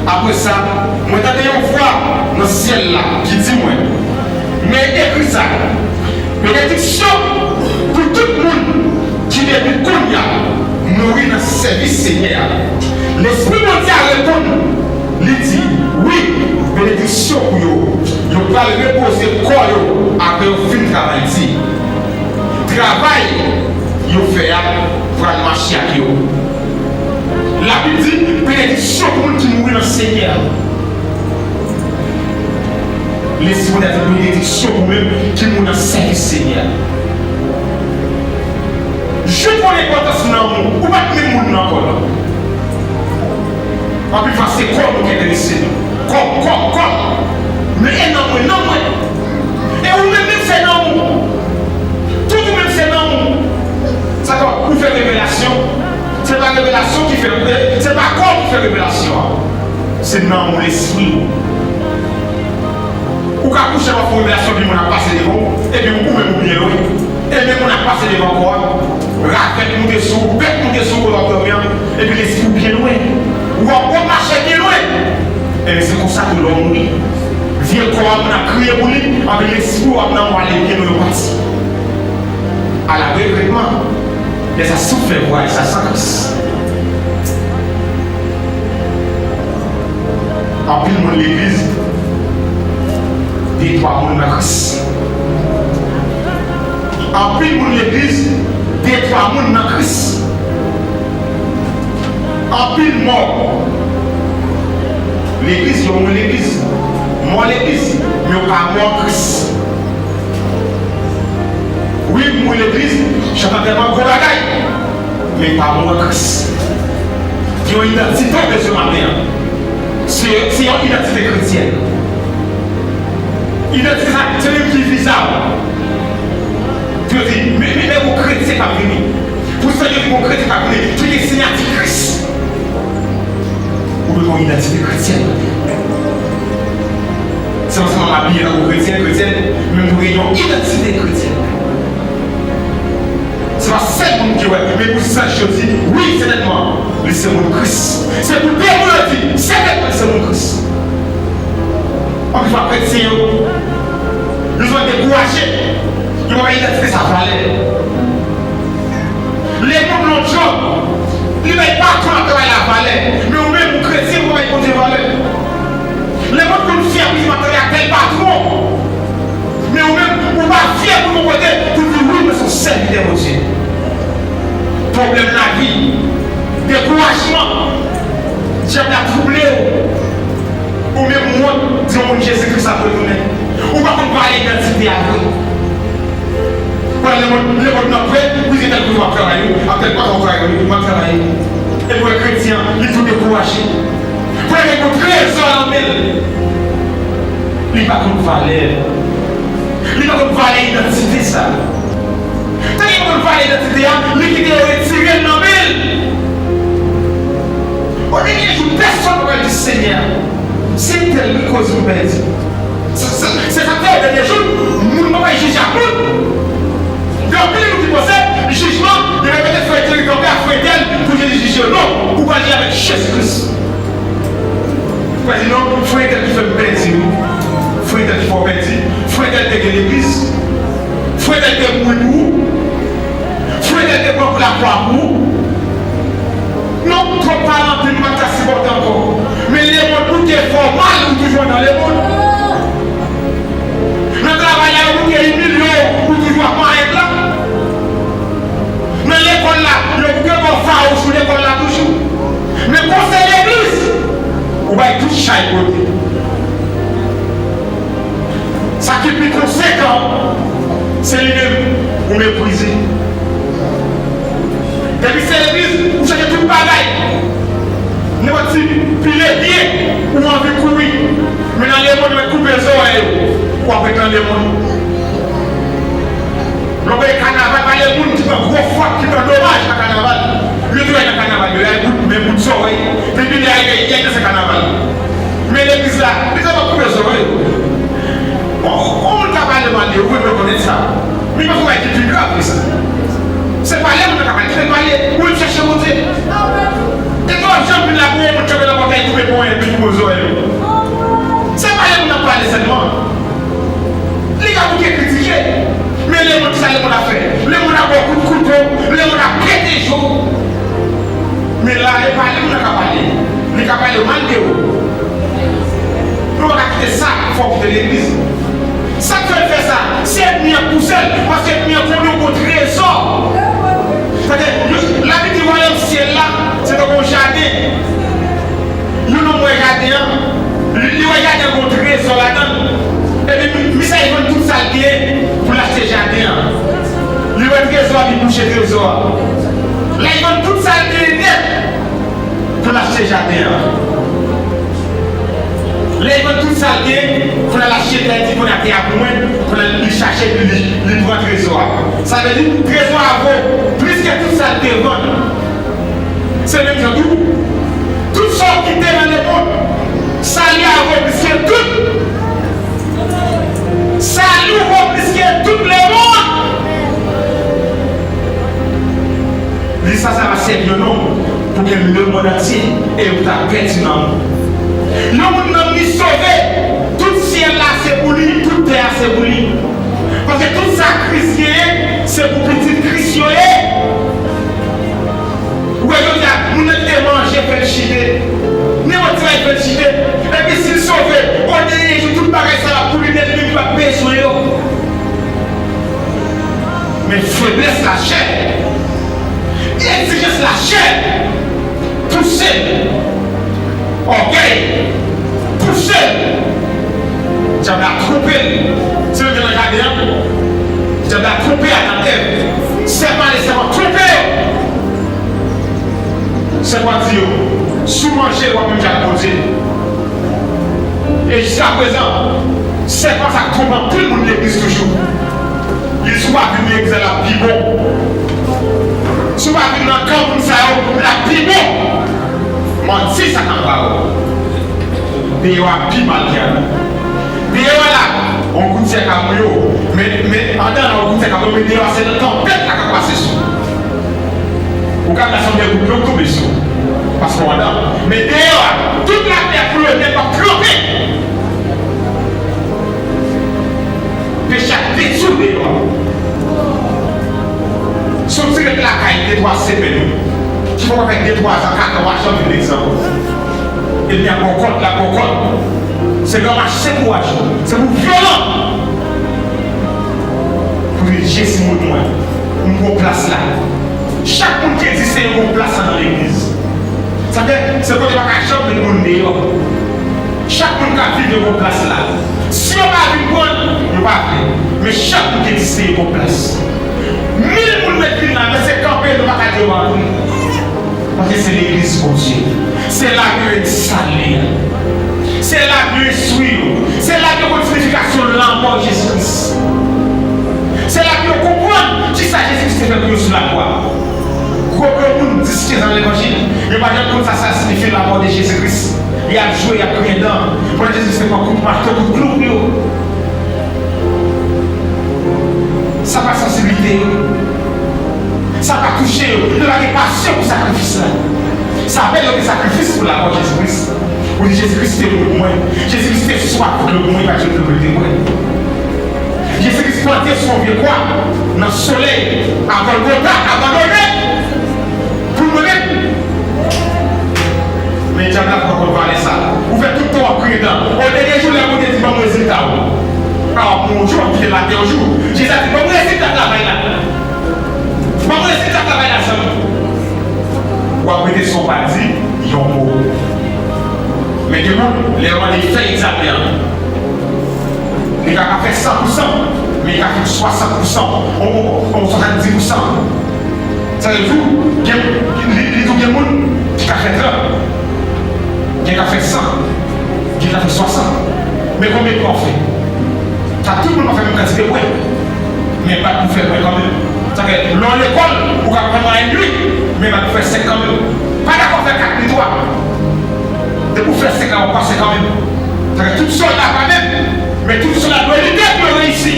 apre sa, mwen tande yon vwa nan syèl la ki di mwen, men ekri sa, benediksyon pou tout moun ki depi kounye a mouri nan sèvis Senyè a. Lespri Bondye a reponn, li di, wi, benediksyon pou yo. Yo pral repoze kò yo apre yo fin travay di. Travay yo fè a pral mache ak yo. Labib di, benediksyon pou moun ki mouri nan Senyè a. Lespri Bondye a di benediksyon pou menm ki mouri nan sèvis Senyè a. Jwenn konn enpòtans nanm ou, ou pa t menm moun nan kò nan. Anpil fwa se kò nou ki enterese nou. Kò, kò, kò. Men e nanm mwen, nanm mwen. E ou menm menm se nanm ou. Tout ou menm se nanm ou. Sa kò, ou fè revelasyon. Se pa revelasyon ki fè, se pa kò ki fè revelasyon an. Se nanm ou, lespri ou. Ou ka kouche w ap fè yon revelasyon, epi moun ap pase devan w, epi ou menm ou byen lwen. E menm moun ap pase devan kò a, ravèt moute sou ou, bèt moute sou ou kote w ap dòmi an, epi lespri w byen lwen. W ap, w ap mache byen lwen. Ebyen, se konsa tou lè w mouri. Vye kò a, moun ap kriye pou li, anpi lespri w ap nan w ale byen lwen, w pati. Ala regretman, lè sa sou fè vwayaj sa san Kris. Anpil moun legliz, de twa moun nan Kris. Anpil moun legliz, de twa moun nan Kris. Anpil mò legliz, yo mouri legliz. Mò legliz, men yo pa mò Kris. Wi, m mouri legliz, chante antèman gwo bagay. Men pa mwen Kris. Gen yon idantite w bezwen maten an. Se, se yon idantite kretyèn. Idantite sa, se li ki vizab. Yo di, men, men, men yon kretyen k ap vini. Pou sa yo di yon kretyen k ap vini, ki gen siyati Kris. Ou bezwen yon idantite kretyèn. Se pa sèlman m abiye tankou kretyen, kretyèn, men pou gen yon idantite kretyèn. Se pa sèl moun ki wè, men pou zanj yo di, wi, sètènman, li se moun Kris. Se pou demon yo di, sètènman, li se moun Kris. Anpil fwa, kretyen yo, yo sou dekouraje, yo pa bay idantite sa valè. Lemonn nan yon djòb, li bay patwon l ap travay la valè. Men ou menm, ou kretyen, ou pa bay Bondye valè. Lemonn konn fyè pou di m ap travay ak tèl patwon. Men ou menm, ou pa fyè pou yon kote pou di, wi, mwen se yon sèvitè Bondye. Pwoblèm lavi, dekourajman, dyab la twouble w. Ou menm wont di yon moun Jezi Kris ap retounen. Ou pa konn valè idantite a vre. Pandan lemonn, lemonn nan prè, wi, se tèl kote w ap travay, wi, ak tèl patwon w ap travay, wi, w ap travay. Epi w wè kretyen an, li tou dekouraje. Premye kou trezò nan men l. Li pa konn valè. Li pa konn valè idantite sa. Tande li pa konn valè idantite a, li kite yo retire l nan men l. O dènye jou, pèsonn pa pral di Senyè, se tèl wi koz m pèdi. Se, se, se sa k fè o dènye jou, moun pa pral jije ak moun. Gen anpil moun ki panse, jijman, yo repete frè entèl ki kanpe ak frè entèl pou Jezi jije yo. Non, ou pral jije avèk Jezi Kris. Ou pral di, non, frè entèl ki fè m pèdi, wi. Frè entèl ki fè w pèdi. Frè entèl te gen legliz. Frè entèl te mouri pou ou. Frè entèl te pran kou lakwa pou ou. Non, twòp pale anpil, ou pa t ka sipòte ankò. Men lemonn, ou te fè w mal, ou toujou nan lemonn. Nan travay la, yo pou te imilye w, ou toujou ap mayèt la. Chay kote. Sa ki pi konsekan, se li menm ou meprize. Depi se legliz, ou chèche tout bagay. Nenpòt ti pile pye, ou anvi kouri. Men nan lemonn, yo mèt koupe zòrèy ou. W ap ret nan lemonn. Lè w gade kanaval, pa gen moun ki pran gwo fwòt, ki pran domaj nan kanaval. Yo tou nan kanaval, yo, y al bout men, bout zòrèy. Depi lè a rive, y al danse kanaval. Men legliz la, li te pa koupe zòrèy. Bon, yon moun ka pale mal de ou, wi, mwen konnen sa. Men pa fè bagay ki pi grav ke sa. Se pale moun nan ka pale, se pale, ou menm chèche Bondye. E pa w janm vin la pou yon moun kanpe nan pòtay, koupe pon, epi koupe zòrèy ou. Se pale moun nan pale sèlman. Li ka bouke kritike, men lemonn, kisa lemonn ap fè? Lemonn ap ba w kout kouto, lemonn ap pete je w. Men la, e pa lemonn nan ka pale. Li ka pale mal de ou. Nou pa ka kite sa fè w kite legliz. Sa k fè l fè sa? Se ènmi an k pouse l, paske ènmi an konnen w gon trezò. Paske Labib di wayòm syèl la, se tankou yon jaden. Yon nonm wè jaden an, li, li wè jaden an gon trezò ladan l. Epi misye al vann tout sa l genyen pou l achte jaden an. Li wè trezò a, li bouche trezò a. L al vann tout sa l genyen nèt pou l achte jaden an. Lè l vann tout sa l genyen, pou l al achte tè, li di, "Kounye a tè a pou mwen," pou l al, li chache, li, li, li pran trezò a. Sa vle di, trezò a vo plis ke tout sa l te vann. Se menm jan tou, tout sa w kite nan lemonn, sali a vo plis ke tout. Sali w vo plis ke tout lemonn. Li sa, sa va sèvi yon nonm pou gen lemonn antye e ou ta pèdi nanm ou. Yon moun nanm li sove, tout syèl la se pou li, tout tè a se pou li. Paske tout sa Kris genyen, se pou pitit Kris yo ye. Ou wè jodi a, moun nan kite manje fè l chite. Nenpòt ti bagay fè l chite. Epi si l sove, o dènye jou, tout bagay sa a pou li nèt, li menm li p ap bezwen yo. Men feblès lachè, egzijans lachè, pouse l. Ògèy pouse l. Dyab la twonpe l. Se menm jan nan jaden an, dyab la twonpe Adan Èv. Sèpan ale, sèpan twonpe yo. Sèpan di yo, "Si w manje, w ap menm jan ak Bondye." E jiskaprezan, sèpan sa k twonpe anpil moun legliz toujou. Li di, "Si w pa vin nan legliz la, l ap pi bon. Si w pa vin nan kan moun sa yo, l ap pi bon." Manti sa k ap ba w. Deyò a pi mal ke anndan. Deyò a la, yon goutye ka mouye w, men, men anndan la, yon goutye ka mouye w, men deyò a se tanpèt la k ap pase sou ou. Ou ka gade yon gout dlo k tonbe sou ou, paske w anndan. Men deyò a, tout latè pou yo nèt ap tranpe. Peche ap detwi w deyò a. Si w ti ret lakay de twa semèn, wi, ki fè w fè de twa zan, kat an, w a janm vin legliz ankò. Ènmi ap ba w kòd, l ap ba w kòd. Se ranmase kouraj ou. Se pou vyolan. Pou di, "Jezi mwen, m gon plas la." Chak moun ki egziste, yo gon plas la nan legliz. Sa fè, se kote pa ka janm met moun deyò. Chak moun k ap viv, yo gon plas la. Si yo pa vin pran l, yo pa vle. Men chak moun ki egziste, yo gon plas. Mil moun mèt vin la, men se kanpe, nou pa ka di yo pa antre. Paske se legliz Bondye. Se la ke yo instale a. Se la ke yo enstwi yo. Se la ke yo konn siyifikasyon lanmò Jezi Kris. Se la ke yo konprann kisa Jezi Kris te fè pou yo sou lakwa. Gwo gwo moun, dis kenz an nan levanjil, yo pa janm konn sa sa siyifi lanmò de Jezi Kris. Y ap jwe, y ap griyen dan. Pandan Jezi Kris te pran kout mato, kout klou pou yo. Sa pa sansiblite yo. Sa pa touche yo. Yo pa gen pasyon pou sakrifis la. Sa bèl yo gen sakrifis pou lakwa Jezi Kris. Ou di, "Jezi Kris te mouri pou mwen. Jezi Kris te swaf dlo pou mwen, pa jwenn dlo pou l te bwè." Jezi Kris plante sou yon vye kwa, nan solèy, a Gòlgota, abandone, pou mwen menm. Men dyab la poko konn valè sa. Ou fè tout tan w ap griyen dan. O dènye jou, lè Bondye di, "Ban m rezilta w." A, w ap mouri yon jou, w ap kite latè yon jou. Jezi a di, "Ban m rezilta travay la. Ban m rezilta travay la, zanmi." W ap rete san w pa di yon mo. Men gen moun, lè yo mande l fè egzamen an, li ka pa fè san pou san, men li ka fè swasant pou san, ou, ou, ou swasanndis pou san. Sa vle di, gen, li, li tou gen moun ki ka fè trant, gen ka fè san, gen ka fè swasant. Men konbyen tan w fè? Sa tout moun pa fè menm kantite pwen. Men bak pou fè pwen kanmenm. Sa fè, lè w lekòl, ou ka fè mwayèn uit, men bak pou fè senk kanmenm. Pa dakò fè kat ni twa. Depi w fè senk la, w ap pase kanmenm. Sa fè, tout sòlda pa menm, men tout sòlda dwe lite pou yo reyisi.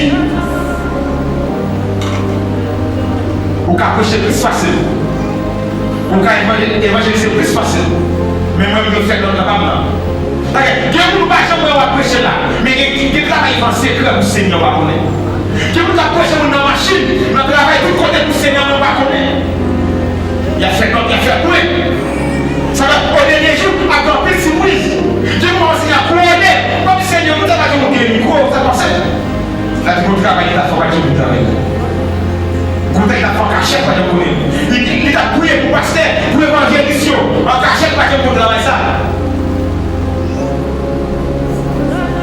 Ou ka preche plis fasil. Ou ka evanje-, evanjelize plis fasil. Men mwen, m dwe fè nòt nan pa m nan. Paske gen moun ou pa janm wè w ap preche la, men gen, gen travay ki fè an sekrè pou Senyè w pa konnen. Gen moun k ap preche moun nan machin, nan travay, tout kote pou Senyè w pa konnen. Y ap fè nòt, y ap fè pwen. Sa fè, o dènye jou, ap gen anpil sipriz. Gen moun Senyè ap kouwone, kòm Senyè, moun sa pa janm montre mikwo, sa pase. Sa di gon travay li ta fè, pa t janm travay. Gon travay li ta fè an kachèt, pa t janm konnen. Li, li, li t ap priye pou pastè, pou evanjelis yo, an kachèt, pa t janm konn travay sa.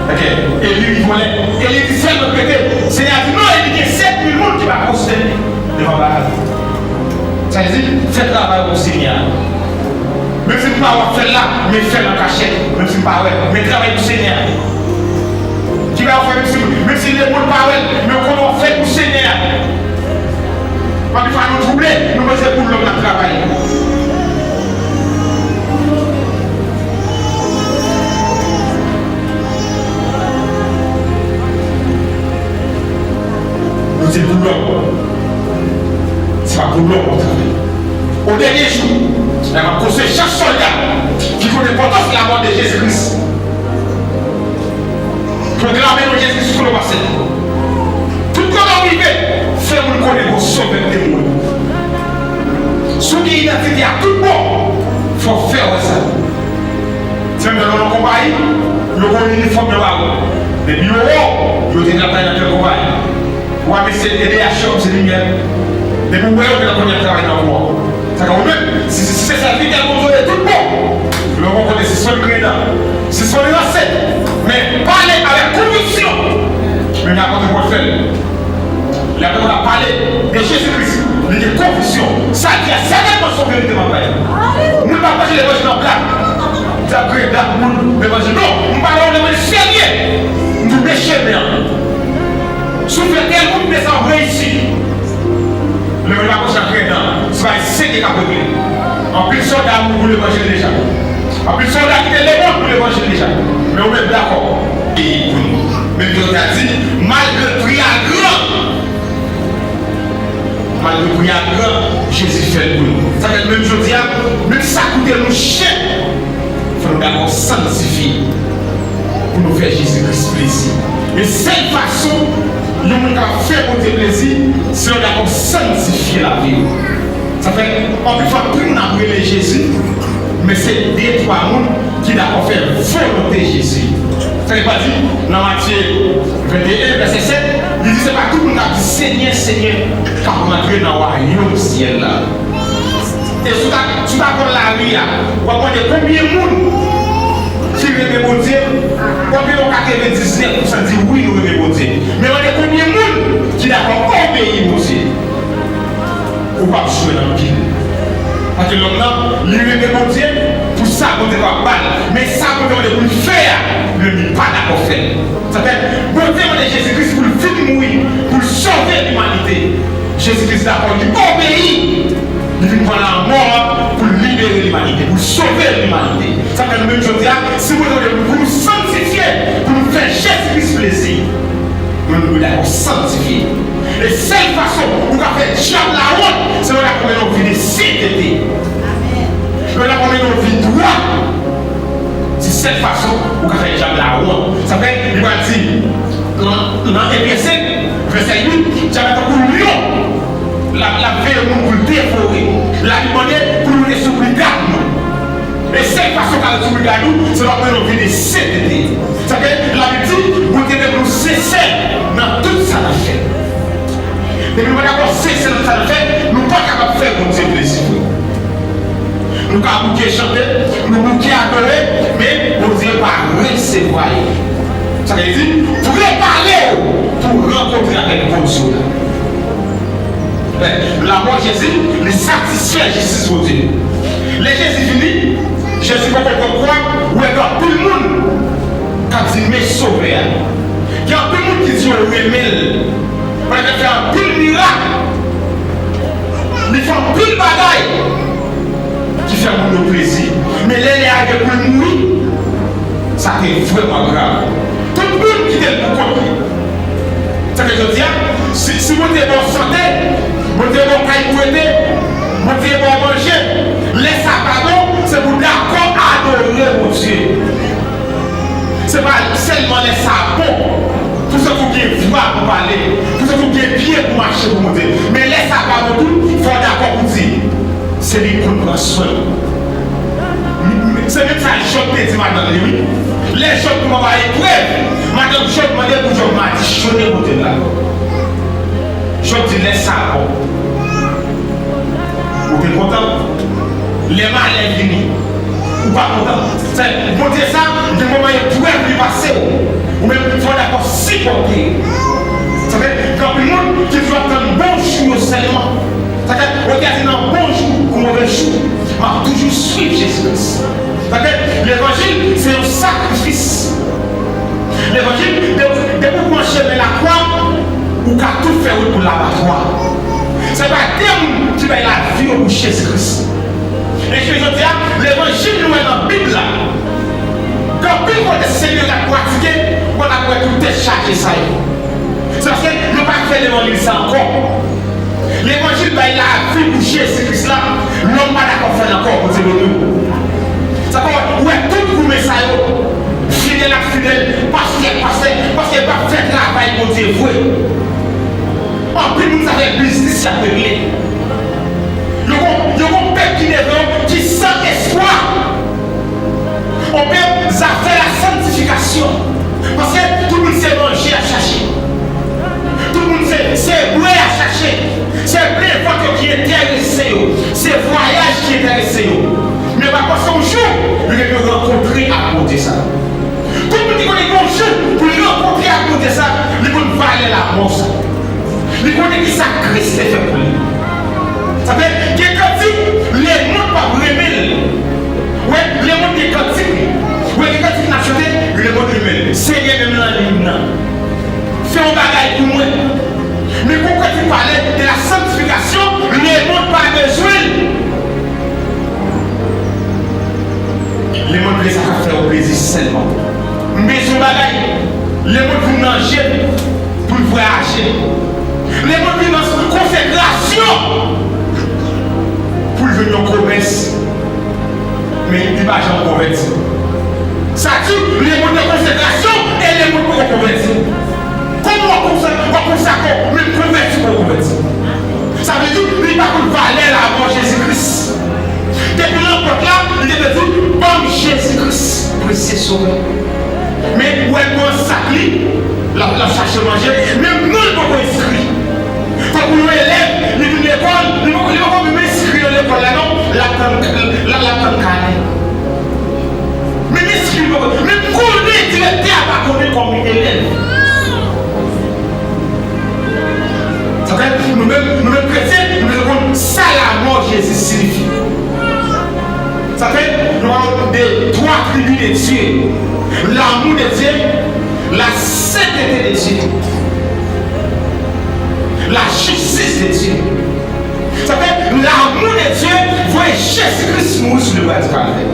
Ok. Eli rive yon lè, Eli di sèl mwen k rete. Senyè a di non, Eli gen sèt mil moun ki pa pwostène devan Baal. Sa vle di, fè travay pou Senyè a. Menm si m pa wè w ap fè l la, men fè l an kachèt. Menm si m pa wè, men travay pou Senyè a. Ki bagay w fè menm si, menm si lemond pa wè l, men w konnen w ap fè l pou Senyè a. Anpil fwa nou twouble, nou panse pou lòm n ap travay. Nou di pou lòm. Se pa pou lòm w ap travay. O dènye jou, lè m ap konsidere chak sòlda ki konn enpòtans lamò de Jezi Kris. Pwoklame non Jezi Kris sou kote w pase. Tout kote w rive, fè moun konnen gon Sovè k te mouri. Si w gen idantite a tout bon, fò w fè wè sa. Se menm jan nan yon konpayi, yo gon inifòm yo ba ou. Depi yo wè w, yo te travay nan tèl konpayi. Ou pa mesye E D H yo, se limyè. Depi w wè yo, gen nan premye travay nan kou an. Sa ka ou menm, si, si, si se sèvitè Bondye w ye tout bon, lè w gon kote sispann gredan, sispann ranse, men pale avèk konviksyon. Men apot Pòl fè l. Lè apot Pòl ap pale de Jezi Kris, li gen konviksyon. Sa l di a sètènman se yon verite m ap bay. Moun pa preche levanjil nan blag. Di ap gredan moun levanjil. Non, m pale yon levanjil serye. M di w men chemen an. Si w fè tèl moun bezwen reyisi. Levanjil pa pwoche ak gredan, se pa Senyè k ap regle. Anpil sòlda mouri pou levanjil deja. Anpil sòlda kite lemonn pou levanjil deja. Men ou menm dakò. E pou nou. Menm jan w ta di, malgre pri a gran, malgre pri a gran, Jezi fè l pou nou. Sa fè menm jodi a, menm sa koute nou chè, fò nou dakò sanktifye pou nou fè Jezi Kris plezi. E sèl fason yon moun kapab fè Bondye plezi, se lè w dakò sanktifye lavi w. Sa fè, anpil fwa, tout moun ap rele Jezi, men se de, twa moun ki dakò fè volonte Jezi. Sa vle pa di, nan Matye venteyen, vèsè sèt, li di se pa tout moun k ap di, Senyè, Senyè, k ap rantre nan wayòm syèl la. E si w ta, si w ta pran lari a, w ap mande konbyen moun ki renmen Bondye, w ap gen yon katrevendiznèf pousan di wi, nou renmen Bondye. Men mande konbyen moun ki dakò obeyi Bondye. Ou p ap jwenn anpil. Paske lòm nan, li renmen Bondye pou sa Bondye kapab ba l. Men sa Bondye mande pou l fè a, li menm li pa dakò fè l. Sa fè, Bondye mande Jezi Kris pou l vin mouri, pou l sove limanite. Jezi Kris dakò, li obeyi. Li vin pran lanmò a pou l libere limanite, pou l sove limanite. Sa fè nou menm jodi a, si Bondye mande nou pou nou sanktifye, pou nou fè Jezi Kris plezi, nou, nou dwe dakò sanktifye. E sèl fason ou ka fè dyab la wont, se lè w dakò mennen yon vi de sentete. Lè w dakò mennen yon vi dwat. Se sèl fason ou ka fè dyab la wont. Sa fè, li pral di, nan, nan Ebre senk, vèsè uit, dyab la tankou lyon. L ap, l ap veye moun pou l devore. Labib mande pou nou rete sou brigad nou. E sèl fason w ka rete sou brigad ou, se lè w ap mennen yon vi de sentete. Sa fè, Labib di, Bondye vle pou nou sensè nan tout sa n ap fè. Depi nou pa dakò sensè nan sa n ap fè, nou pa kapab fè Bondye plezi vre. Nou ka bouke chante, nou bouke adore, men Bondye pa resevwa yo. Sa vle di, prepare w pou rankontre avèk Bondye w la. Lamò Jezi, li satisfè jistis Bondye. Lè Jezi vini, Jezi poko pran kwa, ou wè gen anpil moun k ap di, "Men Sovè a." Gen anpil moun ki di yo renmen l. Paske l fè anpil mirak. Li fè anpil bagay ki fè moun yo plezi. Men lè lè a rive pou l mouri, sa te vrèman grav. Tout moun kite l pou kont li. Sa fè jodi a, si, si Bondye ba w sante, Bondye ba w kay pou rete, Bondye ba w manje, lè sa pa bon, se pou w dakò adore Bondye. Se pa sèlman lè sa bon, pou sèt ou gen vwa pou pale, pou sèt ou gen pye pou mache pou Bondye. Men lè sa pa bon tou, fò w dakò pou di, se li k konn pran swen w. Se menm sa Jòb te di madanm li, wi. Lè Jòb te ba eprèv, madanm Jòb mande pou Jòb madichonnen Bondye l la. Jòb di, lè sa bon. Ou te kontan? Lè malè vini, ou pa kontan? Sa, Bondye sa, gen moman eprèv li pase w. Ou menm, fò w dakò sipòte. Sa fè, gen anpil moun ki toujou ap tann bon jou yo sèlman. Sa fè, ou te ap nan bon jou ou move jou. M ap toujou swiv Jezi Kris. Sa fè, levanjil se yon sakrifis. Levanjil, de-, depi w pran chemen lakwa, ou ka tou fè wout pou labatwa. Se pa de moun ki bay lavi yo pou Jezi Kris. E jodi a, levanjil nou wè nan Bib la, gen anpil kote se mirak pratike, ou konn ap wè tout tèt chaje sa yo. Se paske yo pa fè levanjil sa ankò. Levanjil bay lavi pou Jezi Kris la, lòm pa dakò fè l ankò, Bondye beni w. Sa fè w wè tout goumen sa yo, fidèl ak fidèl, pastè ak pastè, paske yo pa fè travay Bondye vre. Anpil moun sa fè biznis y ap regle. Yo gon, yo gon pèp ki devan yo ki san espwa. On pèp, zafè la santifikasyon. Paske tout moun se manje y ap chache. Tout moun se, se bwè y ap chache. Se plen vant yo ki enterese yo. Se vwayaj ki enterese yo. Men pa panse yon jou, yo gen pou rankontre ak Bondye sa. Tout moun ki konnen yon jou pou l rankontre ak Bondye sa, li konn valè lamò sa. Li konnen kisa Kris te fè pou li. Sa fè, gen kantik, lemonn p ap renmen l. Wè, lemonn gen kantik li. Wè, gen kantik n ap chante, lemonn renmen l. Senyè, menm nan liy nan, fè yon bagay pou mwen. Men kou kantik pale de la santifikasyon, lemonn pa bezwen l. Lemonn vle sa k ap fè yo plezi sèlman. M bezwen bagay. Lemonn vin nan je m pou l vwayaje. Lemonn vin nan konsekrasyon pou l jwenn yon komès. Men li pa janm konvèti. Sa di, lemonn nan konsekrasyon e lemonn poko konvèti. Kòman w ap konsa-, w ap konsakre w, men konvèti poko konvèti? Sa vle di, li pa konn valè lamò Jezi Kris. Depi nan pòt la, li te vle di, "Ban m Jezi Kris, presye Sovè." Men, ou wè l pran sak li, l ap, l ap chache manje, menm non l poko enskri. Tankou yon elèv, li vin lekòl, li poko, li poko menm enskri nan lekòl la, non, l ap tann, l ap, l ap tann kanè. Menm enskri li poko, menm konnen direktè a pa konnen kòm elèv. Sa fè, nou menm, nou menm kretyen, nou bezwen konn sa lamò Jezi siyifi. Sa fè, nou pral de twa tribi de Dye, lamou de Dye, la sentete de Dye, la jistis de Dye. Sa fè, lamou de Dye voye Jezi Kris mouri sou lebwa di Kalvè.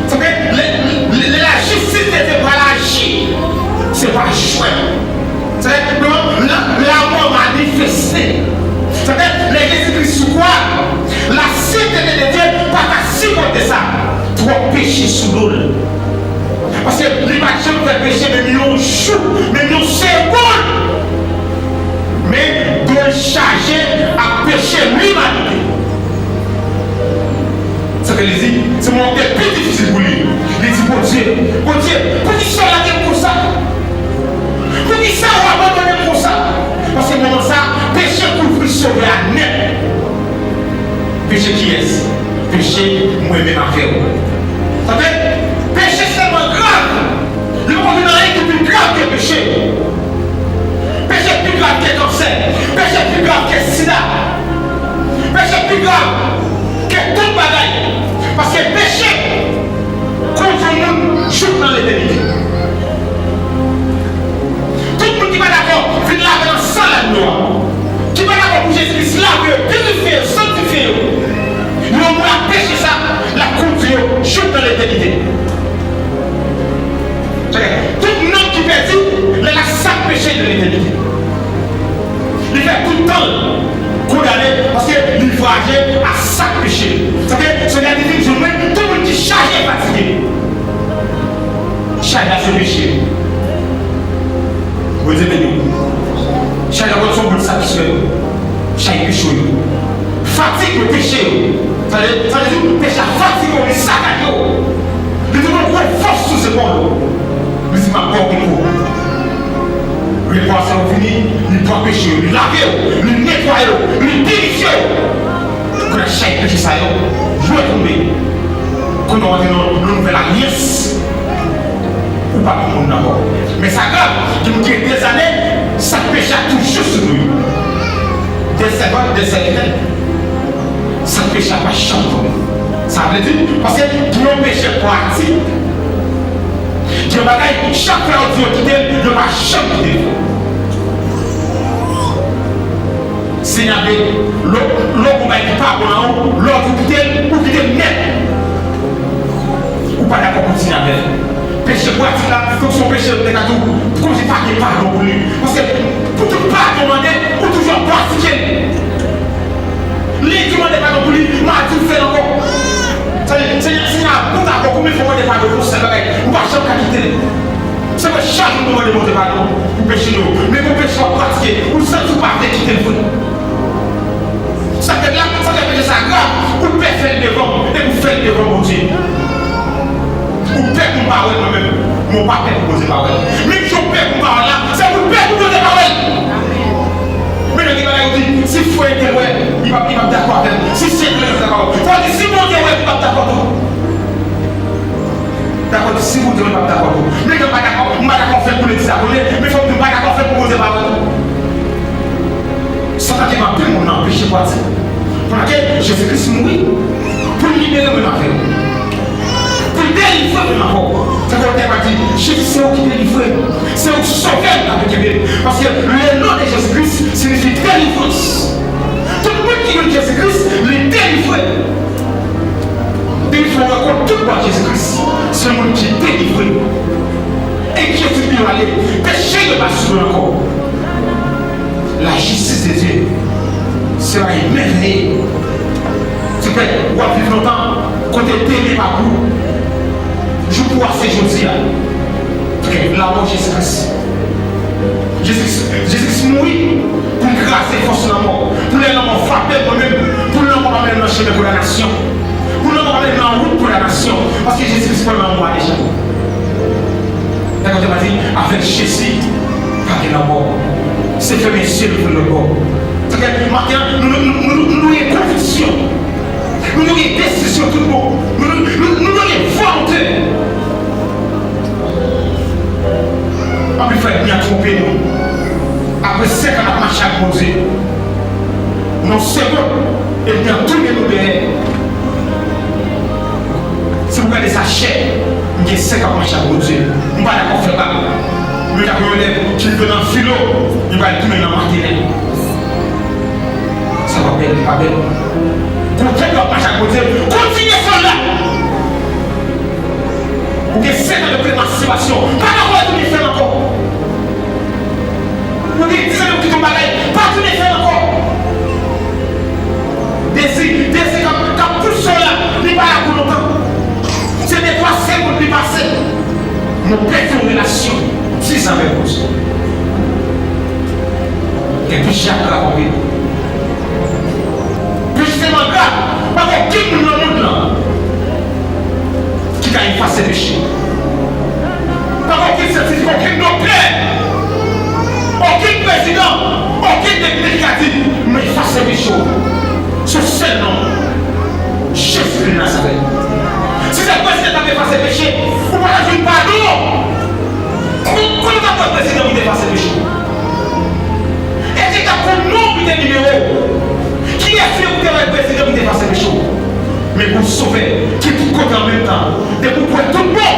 Sa fè, lè, lè, lè lajistis de Dye pral aji, se pa jwèt. Sa fè, non, la, lamò manifeste. Sa fè, lè Jezi Kris sou kwa, la sentete de Dye pa ka sipòte sa. Twòp peche sou do l. Paske li pa t janm fè peche menm yon jou, menm yon segonn. Men do l chaje ak peche limanite. Sa fè li di, se moman ki te pi difisil pou li. Li di, "Bondye, Bondye, poukisa w lage m konsa? Poukisa w abandone m konsa?" Paske moman sa, peche kouvri Sovè a nèt. Peche kiyès? Peche mwen menm avè w. Sa fè, peche grav ke peche. Peche pi grav ke kansè. Peche pi grav ke sida. Peche pi grav ke tout bagay. Paske peche kondui yon moun jouk nan letènite. Tout moun ki pa dakò vin lave nan san lagno a, ki pa dakò pou Jezi Kris lave yo, pirifye yo, sanktifye yo, yon moun ak peche sa, l ap kondui yo jouk nan letènite. Tout nanm ki pèdi, lè l ap sak peche nan letènite. Li fè tout tan l kondane paske li voyaje ak sak peche. Sa vle di, Senyè a di, vin jwenn mwen, tout moun ki chaje e fatige. Chay la se peche. Bondye beni w. Chay la pral se yon bout sak ki sou yo. Chay peche yo. Fatig yo peche yo. Sa vle, sa vle di peche a fatige w, li sakate w. Li te pran gwo fòs sou zepòl ou. Li di, "M ap ba w repo." Repo a se lè w vini, li pran peche yo, li lave w, li netwaye w, li pirifye w. Kounye a chay peche sa yo, yo tonbe. Kounye a w antre nan yon nouvèl alyans. Ou pa menm moun ankò. Men sa grav, gen moun ki gen dèzane, sak peche a toujou sou nou yo. Dèzèvan, dèzèvan. Sak peche a pa janm tonbe. Sa vle di, paske gen yon peche pratik, gen bagay, chak fwa yo di yo kite l, yo pa janm kite l. Senyè a vle, lè w, lè w gon bagay ki pa bon nan ou, lè w di w kite l, ou kite l nèt. Ou pa dakò kontinye avè l. Peche pratik la, fòk se yon peche yo te ka di w, kòmsi pa gen padon pou li. Paske pou tout padon mande, ou toujou ap pratike l. Li ki mande padon pou li, m a di w fè l ankò. Sa vle di, Senyè, Senyè a bout avè w, konbyen fwa w mande padon pou yon sèl bagay, ou pa janm ka kite l. Se vre, chak jou nou mande Bondye padon pou peche nou yo. Men gon peche w ap pratike, ou santi w pa vle kite l vre. Sa fè la, sa fè peche sa grav, ou pè fè l devan m, epi w fè l devan Bondye. Ou pè pou m pa wè l mwen menm, men w pa pè pou Bondye pa wè l. Menm jan w pè pou m pa wè l la, se pou w pè pou Bondye pa wè l. Men nan gen bagay yo di, si frè entèl wè, li p ap, li p ap dakò avè m. Si sè entèl wè, li p ap dakò avè m. Fò w di, si Bondye wè, li p ap dakò tou. Dakò, si Bondye wè, li p ap dakò tou. Men ke m pa dakò, m pa dakò fè l pou legliz la konnen, men fò m di m pa dakò fè l pou Bondye pa wè tou. Sa ta gen anpil moun nan peche pratik. Pandan ke Jezi Kris mouri pou l libere mwen avè w. Pou l delivre mwen ankò. Tankou otè a di, Jezi se ou ki delivre m. Se ou ki sove m, k ap kenbe m. Paske le non de Jezi Kris siyifi delivrans. Tout moun ki jwenn Jezi Kris, li delivre. Depi fò w rekont tout bò a Jezi Kris, se moun ki delivre. Enkyetid li yo ale, peche yo pa sou nou ankò. La justice de Dieu sera émerveillée. Se fè w ap viv lontan kote demen pa pou ou. Jou pou w a se jodi a. Lanmò Jezi Kris. Jezi Kris, Jezi Kris mouri pou l kraze fòs lanmò. Pou lè lanmò frape mwen menm, pou lanmò pa mennen m nan chemen kondanasyon. Pou lanmò pa mennen m nan wout kondanasyon. Paske Jezi Kris pran lanmò a deja. Dakò, te pa di, avèk Jezi, pa gen lanmò. Se fèmen zye nou pou lòt bò. Sa fè, maten an, nou, nou, nou, nou, nou gen konviksyon. Nou, nou gen desizyon tout bon. Nou, nou, nou, nou, nou gen volonte. Anpil fwa, ènmi an twonpe nou. Apre senk an n ap mache ak Bondye, nan yon segonn, ènmi an tounen nou dèyè. Si w gade sa chè, m gen senk an mache ak Bondye. M pa dakò fè bak. Men tankou yon elèv ki rive nan filo, li pral tounen nan matenèl. Sa pa bèl, li pa bèl. Kote w ap mache ak Bondye, kontinye fè l la. Ou gen senk an de premastibasyon, pa dakò retounen fè l ankò. Ou gen diz an de w kite yon bagay, pa tounen fè l ankò. Dezi, dezi k ap, k ap pouse w la, li pa la pou lontan. Se de twa segonn li pase. Nou pèdi yon relasyon diz an avèk Bondye. Gen peche a grav anpil. Peche tèlman grav, pa gen okenn moun nan mond lan ki ka efase peche. Pa gen okenn syantifik, okenn doktè, okenn prezidan, okenn depite ki ka di, "M efase peche w." Se yon sèl non, Jezi de Nazarèt. Si se prezidan t ap efase peche, ou pa t ap jwenn padon. Kon, kon nou t ap Sovè ki tout kote an menm tan. Depi w kwè tout bon,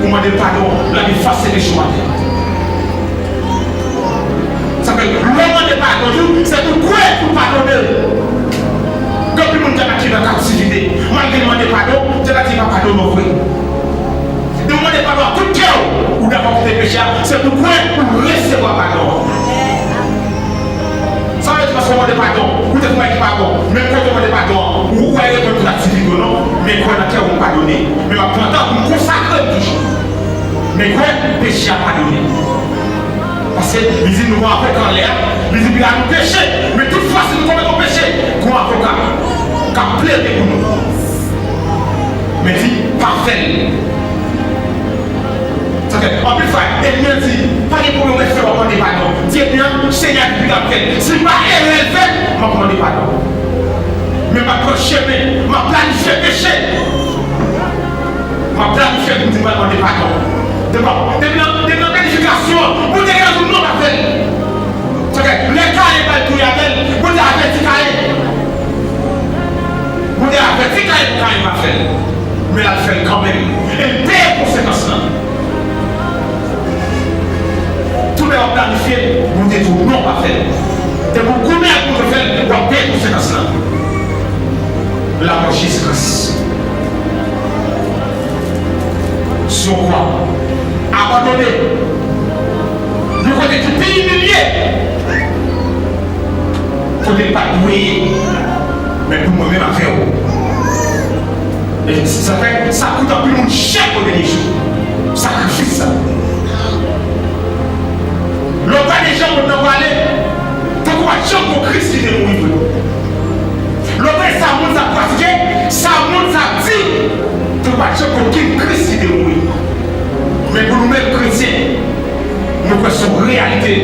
ou mande l padon, l ap efase peche w atè. Sa fè, lè w mande padon tou, se pou w kwè pou w padone l. Gen anpil moun ki ap mache nan kaptivite, malgre l mande padon, Dye ka di pa padone w vre. Depi w mande padon ak tout kè w, ou dakò kite peche a, se pou w kwè pou w resevwa padon an. Sa vle di paske w mande padon, ou te fè yon bagay ki pa bon, menm kote w mande padon an, ou, ou al reponn tout aktivite w non, men kwè nan kè w m padone, men m ap pran tan pou m konsakre m toujou. Men kwè peche a padone. Paske li di nou gon avoka anlè a, li di piga nou peche, men tout fwa si nou komèt yon peche, gon avoka k ap plede pou nou. Men di pa fè l. Sa fè, anpil fwa, ènmi an di, pa gen pwoblèm, w fè w ap mande padon. Di ènmi an, Senyè, piga m fè l. Si m pa erè l fè, m ap mande padon. Men m ap pran chemen, m ap planifye peche. M ap planifye pou m di m pral mande padon. Depi, depi nan, depi nan planifikasyon an, Bondye genlè di w non, pa fè l. Sa fè, lè Kayen pral touye Abèl, Bondye avèti Kayen. Bondye avèti Kayen pou Kayen pa fè l. Men l al fè l kanmenm. E l peye konsekans lan. Tout lè w ap planifye, Bondye di w non, pa fè l. Depi w goumen ak Bondye fè l, w ap peye konsekans lan. Lamò Jezi Kris. Sou kwa. Abandone. Yon kote ki pi imilye. Kote l pa t dwe ye. Men pou mwen menm avè w. E sa fè, sa koute anpil moun chè kote de jou. Sakrifis sa. Lè w gade jan mond nan prale, tankou pa t janm gon Kris ki te mouri vre. Lè w gade sa moun sa ap pratike, sa moun sa ap di, tankou pa t janm gon okenn Kris ki te mouri. Men pou nou menm kretyen, nou kwè se yon reyalite.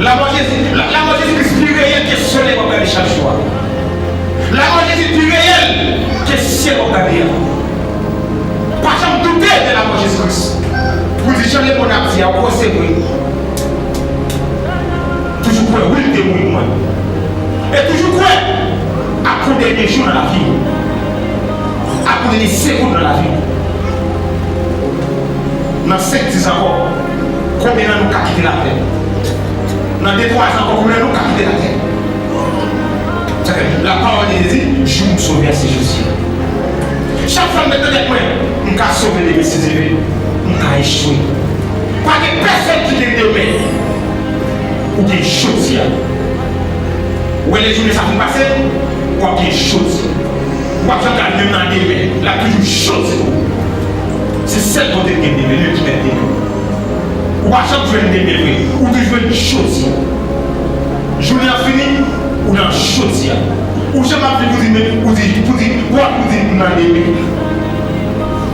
Lamò Jezi, la, lamò Jezi Kris pi reyèl ke solèy w ap gade chak jou a. Lamò Jezi pi reyèl ke syèl w ap gade a. Pa janm doute de lamò Jezi Kris. Pou di jan lemonn ap di a, ou kwè se vre. Toujou kwè, wi, l te mouri pou mwen. E toujou kwè, ak yon dènye jou nan lavi w. Ak yon dènye segonn nan lavi w. Nan senk, dis ankò, konbyen nan nou ka kite latè? Nan de, twa zan ankò, konbyen nan nou ka kite latè? Sa fè, la parole de Dieu dit, jou m sove a, se jodi a. Chak fwa m mete nan tèt mwen, m ka sove demen si Dye vle, m ka echwe. Pa gen pèsòn ki gen demen. Ou gen jodi a. Ou wè lè jounen sa fin pase, w ap gen jodi. Ou p ap janm ka menm nan demen. L ap toujou jodi pou ou. Se sèl Bondye ki gen demen, li menm ki mèt demen. Ou pa janm jwenn demen vre. Ou te jwenn jodi a. Jounen an fini, ou nan jodi a. Ou janm ap viv pou di, men, ou di, pou di, pou ap pou di, m nan demen.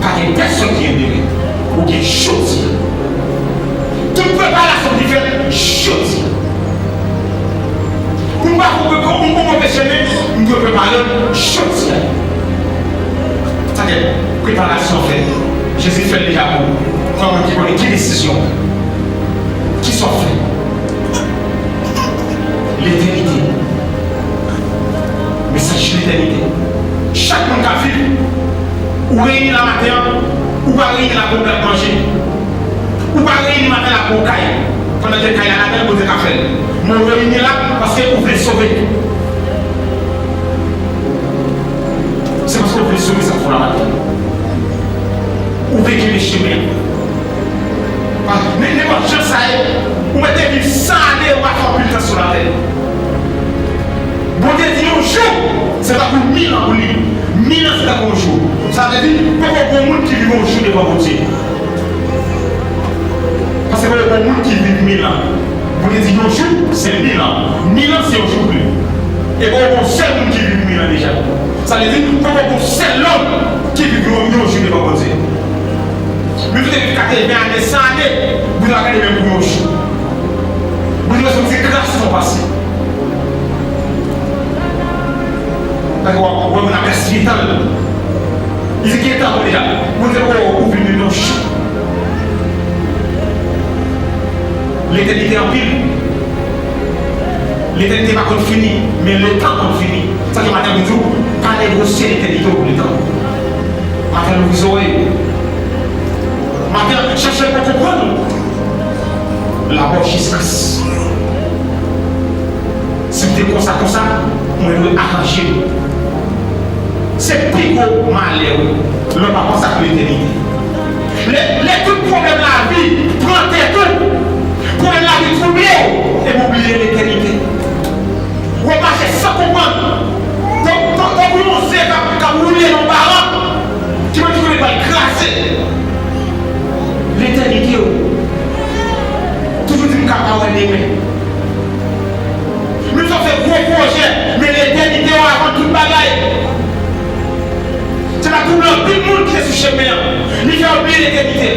Pa gen pèsòn ki gen demen. Ou gen jodi a. Tout preparasyon ki fèt jodi a. Pou m pa fè yon, yon, yon move chemen, m dwe prepare m jodi a. Sa fè, preparasyon fèt. Jezi fè l deja pou ou. Kòman ki konnen ki desizyon? Kisa w fè? Letènite. Mesaj letènite. Chak moun k ap viv, ou reyini la maten an, ou pa reyini la pou yon plat manje. Ou pa reyini maten la pou yon kay. Pandan ke kay la ladan l, Bondye ka fè l. Men w reyini la paske ou vle sove. Se paske w vle sove sa k fè w la maten. Ou vle kenbe chemen an. Pa, men nenpòt jan sa ye, ou mèt te viv san ane, ou pa fè anpil tan sou latè. Bondye di yon jou, se tankou mil an pou li. Mil an se tankou yon jou. Sa vle di, poko gon moun ki viv yon jou devan Bondye. Paske poko gon moun ki viv mil an. Bondye di yon jou, se mil an. Mil an, se yon jou pou li. E poko gon sèl moun ki viv mil an deja. Sa vle di, poko gon sèl lòm ki viv yon, yon jou devan Bondye. Men ou te viv katreven ane, san ane, Bondye pa gade menm pou yon jou. Bondye bezwen di gras nan pase. Paske w ap wè moun ap gaspiye tan l. Li di gen tan pou deja. Bondye poko ouvri menm yon jou. Letènite anpil. Letènite pa konn fini, men letan konn fini. Sa ki maten pou di w, pa Negosye letènite w pou letan. Maten, louvri zòrèy ou. Maten, chèche pou konprann ou. Labò jis Kris. Si m te konsa konsa, mwen dwe aranje m. Se pi gwo malè w lè w pa panse ak letènite. Lè, lè tout pwoblèm lavi pran tèt ou, pwoblèm lavi twouble w, epi w bliye letènite. W ap mache san konprann. Tank, tank, tankou yon ze k ap, k ap woule nan yon balank, ki mande kote l pral kraze. Letènite w. Toujou di m ka pa wè demen. Menm si w fè gwo pwojè, men letènite w avan tout bagay. Se pa twouble anpil moun ki te sou chemen an. Li fè yo bliye letènite.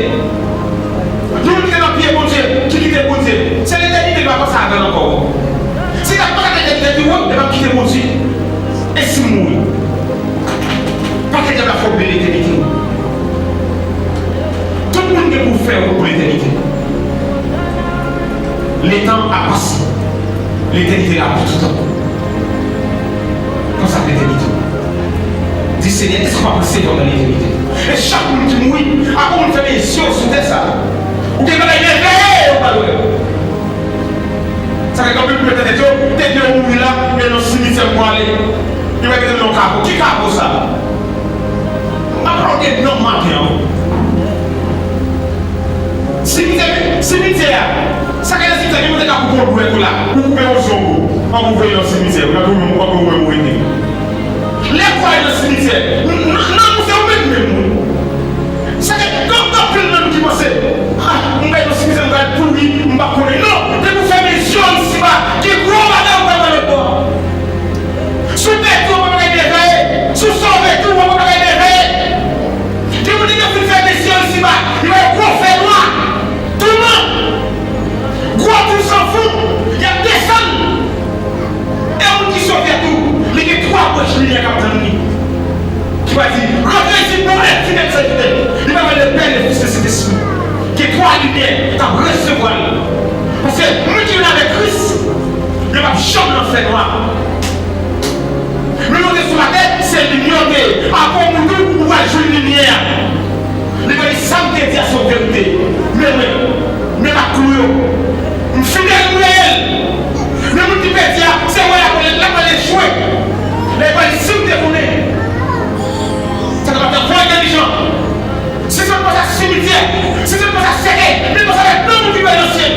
Yon moun ki te nan pye Bondye, ki kite Bondye, se letènite li pa panse avè l ankò. Si l ap panse ak letènite tou, li p ap kite Bondye. E si m mouri? Paske dyab la fè w bliye letènite. Tout moun gen pou fè wout pou letènite. Letan ap pase. Letènite la pou toutan. Panse ak letènite. Di, Senyè, èske w ap resevwa m nan letènite? E chak moun ki mouri, apre moun fèmen je w sou tè sa, ou gen bagay reveye ou pa wè. Sa fè anpil moun mete tèt yo, te di yo mouri la, men nan simityè pou ale. Yo mete nan yon kapo. Ki kapo sa? M ap pale w de nanm maten an. Simityè, simityè a. Sa k nan simityè, gen moun te ka koupe yon dwèt ou la, ou koupe yon zong ou, ann ou voye nan simityè, ou nan tou menm, ou pa konn ou menm ou rete. Lè kò a nan simityè, n-, n-, nanm ou se ou menm menm, wi. Sa gen, gen, gen anpil nanm ki panse, ah, m pral nan simityè, m pral pouri, m pa konnen. Non, depi w fèmen je w isi ba, gen gwo bagay ou pral wè lòt bò. Si w pèdi, w ap wè bagay mèvèye. Si w sove tou, w ap wè bagay mèvèye. Gen moun ki te fin fèmen je yo isi ba, yo wè gwo fènwa, touman, gwo twou san fon, y ap desann. E moun ki sove tou, li gen twa branch limyè k ap tann li. Ki va di, rantre isit, non, e fidèl sèvitè. Li va wè le Père, le Fils, le Saint-Esprit. Gen twa limyè k ap resevwa l. Paske moun ki vin avèk Kris, yo p ap janm nan fènwa. Men lè w te sou latè, se limyè w te ye. Apre w mouri, ou pral jwenn limyè a. Li va di, sa m te di a se yon verite. Men mwen, men m ak klou yo. M fidèl, m reyèl. Men moun ki pèdi a, se wè l ap pale, l ap pale jwe. Lè li pale, si m te konnen. Sa te pa fè fò entèlijan. Si se pa sa simityè, si se pa sa sèkèy, men pa sa lè nanm ou ki pral nan syèl.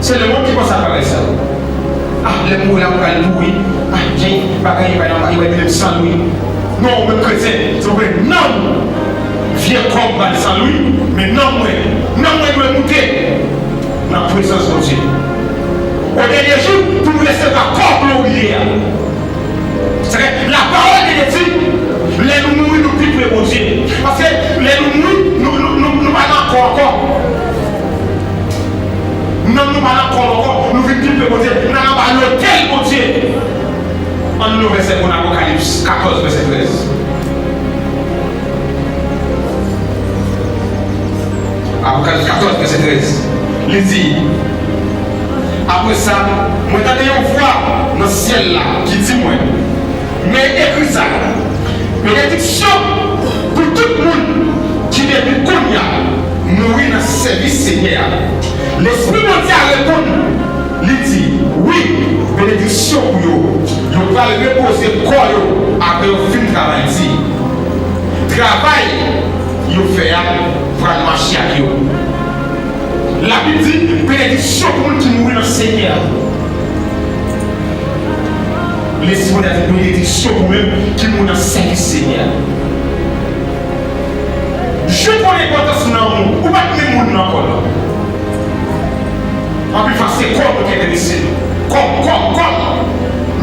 Se lemonn ki panse a bagay sa yo. Ah, lè m mouri la, m pral pouri. Ah, jan bagay yo bay nan, yo bay mele m san lwi. Non, ou menm kretyen, se pou nanm ou. Vye kò m ba l san lwi, men nanm mwen, nanm mwen dwe moute nan prezans Bondye. O dènye jou, pou nou resevwa kò gloriye a. Sa fè, lapawòl de Dye di, lè nou mouri, nou pi pre Bondye. Paske lè nou mouri, nou, nou, nou, nou pa nan kò ankò. Nanm nou pa nan kò ankò, nou vin pi pre Bondye. Nou anba lotèl Bondye. Ann li yon vèsè pou n, Apokalips katòz, vèsè trèz. Apokalips katòz, vèsè trèz. Li di, apre sa, mwen tande yon vwa nan syèl la ki di mwen, men ekri sa, benediksyon pou tout moun ki depi kounye a mouri nan sèvis Senyè a. Lespri Bondye a reponn, li di, wi, benediksyon pou yo. Yo pral repoze kò yo apre yo fin travay di. Travay yo fè a pral mache ak yo. Labib di, benediksyon pou moun ki mouri nan Senyè a. Lespri Bondye a di, benediksyon pou menm ki mouri nan sèvis Senyè a. Je konnen enpòtans nanm ou, ou pa t menm moun nan kò nan. Anpil fwa, se kò nou ki enterese nou. Kò m, kò m, kò m.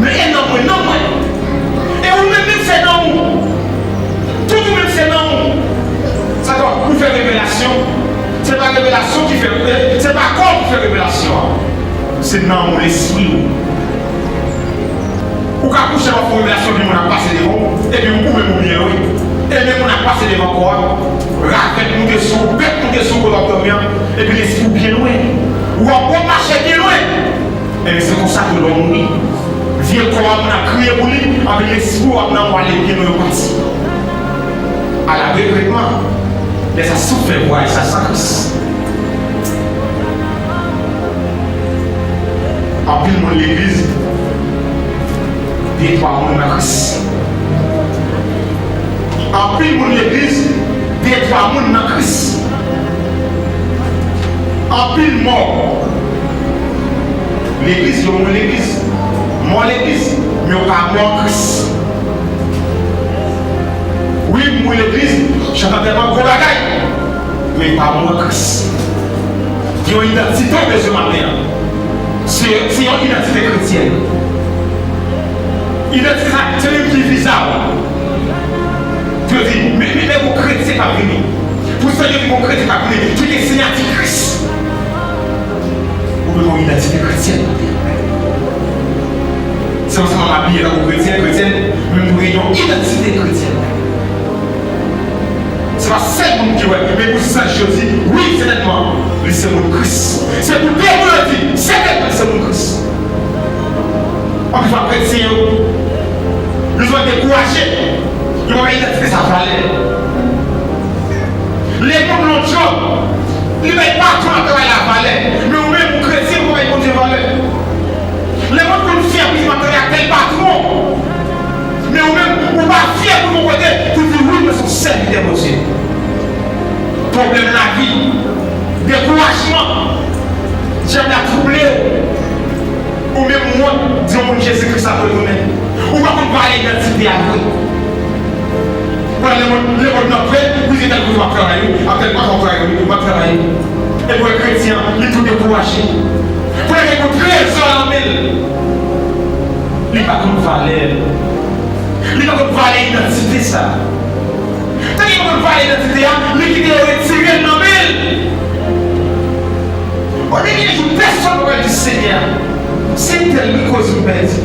Men e nanm mwen, nanm mwen. E ou menm, menm se nanm ou. Tout ou menm se nanm ou. Sa fè ou fè revelasyon. Se pa revelasyon ki fè, se pa kò w ki fè revelasyon an. Se nanm ou, lespri ou. Ou ka kouche, w ap fè yon revelasyon, epi moun ap pase devan w, epi ou menm ou byen lwen. E menm moun ap pase devan kò a, ravèt moute sou ou, bèt moute sou ou kote w ap dòmi an, epi lespri w byen lwen. W ap, w ap mache byen lwen. Ebyen, se konsa tou lè w mouri. Vye kò a moun ap kriye pou li, anpi lespri w ap nan mwa, lepye nou yo pati. Ala regretman, lè sa soufle vwayaj sa san Kris. Anpil moun legliz, de twa moun nan Kris. Anpil moun legliz, de twa moun nan Kris. Anpil mò legliz, yo mouri legliz. Mò legliz, men yo pa mò Kris. Wi, m mouri legliz, chan antèman gwo bagay. Men pa mwen Kris. Gen yon idantite w bezwen maten an. Se, se yon idantite kretyèn. Idantite sa, se li ki viza w. Yo di, men, men, men gon kretyen k ap vini. Pou sa yo di gon kretyen k ap vini, ki gen siyati Kris. Ou bezwen yon idantite kretyèn maten an. Se pa sèlman m abiye tankou kretyen, kretyèn, men pou gen yon idantite kretyèn. Se pa sèl moun ki wè, men pou zanj yo di, wi, sètènman, li se moun Kris. Se pou de moun yo di, sètènman, li se moun Kris. Anpil fwa, kretyen yo, yo sou dekouraje, yo pa bay idantite sa valè. Lemonn lòt jòb, li bay patwon ak travay la valè, men ou menm, ou kretyen, ou pa bay Bondye valè. Lemonn konn fyè pou di m ap travay ak tèl patwon. Men ou menm, ou pa fyè pou yon kote pou di, wi, mwen se yon sèvitè Bondye. Pwoblèm lavi, dekourajman, dyab la twouble w. Ou menm wont di yon moun Jezi Kris ap retounen. Ou pa konn valè idantite a vre. Ou wè lemonn, lemonn nan prè, wi, se tèl kote w ap travay, wi, ak tèl patwon w ap travay, wi, w ap travay. Epi w wè kretyen an, li tou dekouraje. Pou l gen yon trezò nan men l. Li pa konn valè l. Li pa konn valè idantite sa. Tank li pa konn valè idantite a, li kite yo retire l nan men l. O dènye jou, pèsonn pa pral di Senyè a, se tèl wi koz m pèdi.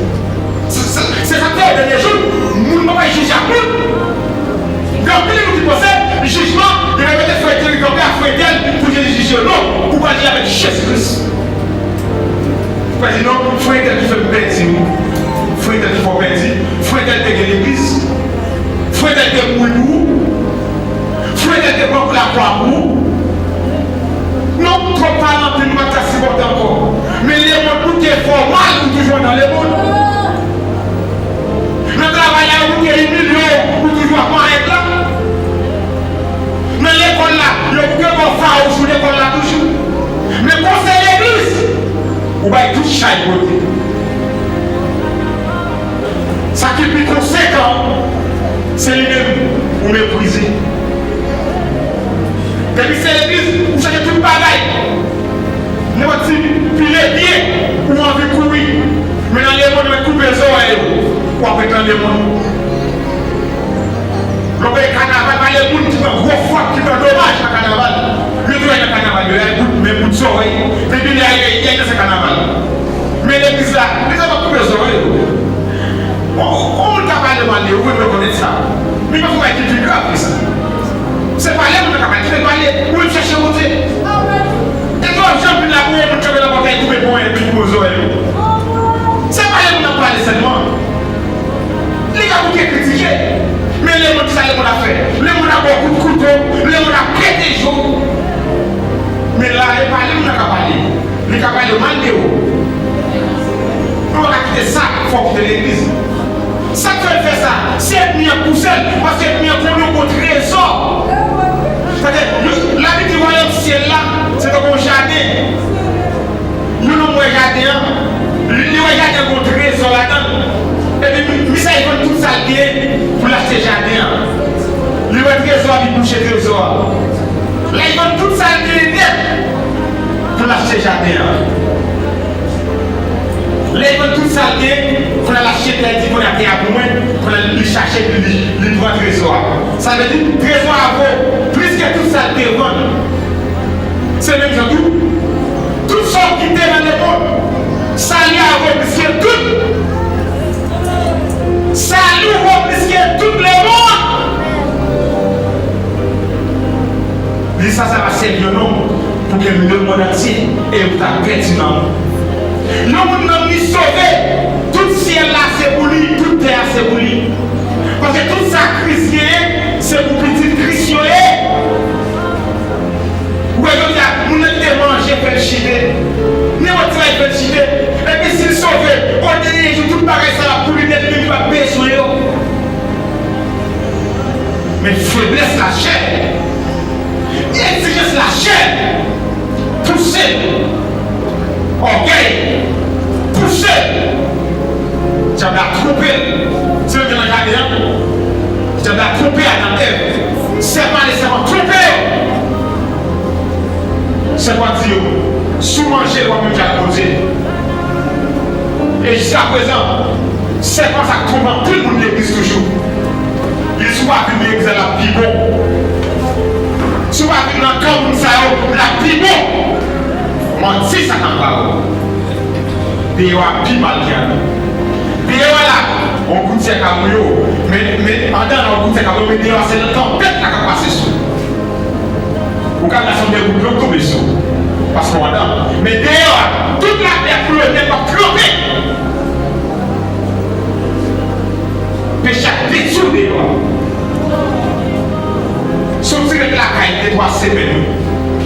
Se, se, se sa k fè o dènye jou, moun pa pral jije ak moun. Gen anpil moun ki panse, jijman, yo pral mete frè tèl kanpe ak frè tèl pou Jezi jije yo. Non, ou pral jije avèk Jezi Kris. Ou pral di, non, frè entèl ki fè m pèdi, wi. Frè entèl ki fè w pèdi. Frè entèl te gen legliz. Frè entèl te mouri pou ou. Frè entèl te pran lakwa pou ou. Non, twòp pale anpil, nou pa t ka sipòte ankò. Men lemonn bouke fè w mal, ou toujou anndan lemonn. Nan travay la, yo bouke imilye w, ou toujou ap marèt la. Nan lekòl la, yo bouke ba w fawouch ou lekòl la toujou. Men konsèy legliz, ou bay tout chay pote. Sa ki pi konsekan, se li menm ou meprize. Depi se legliz, ou chanje tout bagay. Nenpòt ti pile pye, ou anvi kouri. Men nan lemonn, yo mèt koupe zòrèy ou. W ap ret nan lemonn. Lè w gade kanaval, pale moun ki pran gwo fwòt, ki pran domaj nan kanaval. Yo tou nan kanaval, yo, y al bout men, bout zòrèy. Depi lè y al, y al danse kanaval. Men legliz la, legliz la p ap koupe zòrèy ou. On, on moun ka pale mal de ou, ou rekonèt sa. Men pa fè bagay ki pi grav ke sa. Se pale moun nan ka pale, kite l pale, ou menm chèche Bondye. E twa jan vin la pou yon moun kanpe nan pòtay koupe pon epi koupe zòrèy ou. Se pale moun nan pale sèlman. Li ka bouke kritike. Men lemonn, kisa lemonn ap fè? Lemonn ap ba w kout kouto, lemonn ap pete je w. Men la, e pa lemonn nan ka pale. Li ka pale mal de ou. Nou pa ka kite sa fè w kite legliz. Sa k fè l fè sa? Se ènmi an k pouse l, paske ènmi an konnen w gon trezò. Paske Labib di wayòm syèl la, se tankou yon jaden. Yon nonm wè jaden an, li, li wè jaden an gon trezò ladan l. Epi, misye vann tout sa l genyen pou l achte jaden an. Li wè trezò a, li bouche trezò a. Lè l vann tout sa l genyen nèt pou l achte jaden an. Lè l vann tout sa l genyen pou l al achte tè, di kounye a tè a pou mwen, pou l al, li chache, li, li, li pran trezò a. Sa vle di, trezò a vo plis ke tout sa l te vann. Se menm jan tou, tout sa w kite nan lemonn, sali a vo plis ke tout. Sali w vo plis ke tout lemonn. Li sa, sa va sèvi yon nonm pou ke lemonn antye e ou ta pèdi nanm ou. Yon moun nanm li sove, tout syèl la Men feblès lachè, egzijans lachè, pouse, ògèy, pouse. Dyab la twonpe l. Se yo ki nan jaden an. Dyab la twonpe Adan Èv. Sèpan ale, sèpan twonpe yo. Sèpan di yo, si w manje l, w ap menm jan ak Bondye. E jiskaprezan, sèpan sa k twonpe anpil moun legliz toujou. Li di, si w pa vin nan legliz la, l ap pi bon. Si w pa vin nan kan moun sa yo, l ap pi bon. Manti sa k ap ba w. Deyò a pi mal ke adan. Deyò a la, yon goutyè ka mouye w. Men, men, andan an, yon goutyè ka mouye w, men deyò a, se nan tanpèt la k ap pase sou ou. Ou ka gade yon de gout dlo k tonbe sou ou. Paske w andan. Men deyò a, tout lapli ap koule, nèg w ap tranpe. Peche ap detwi w deyò a. Si w ti ret lakay de twa semèn, wi.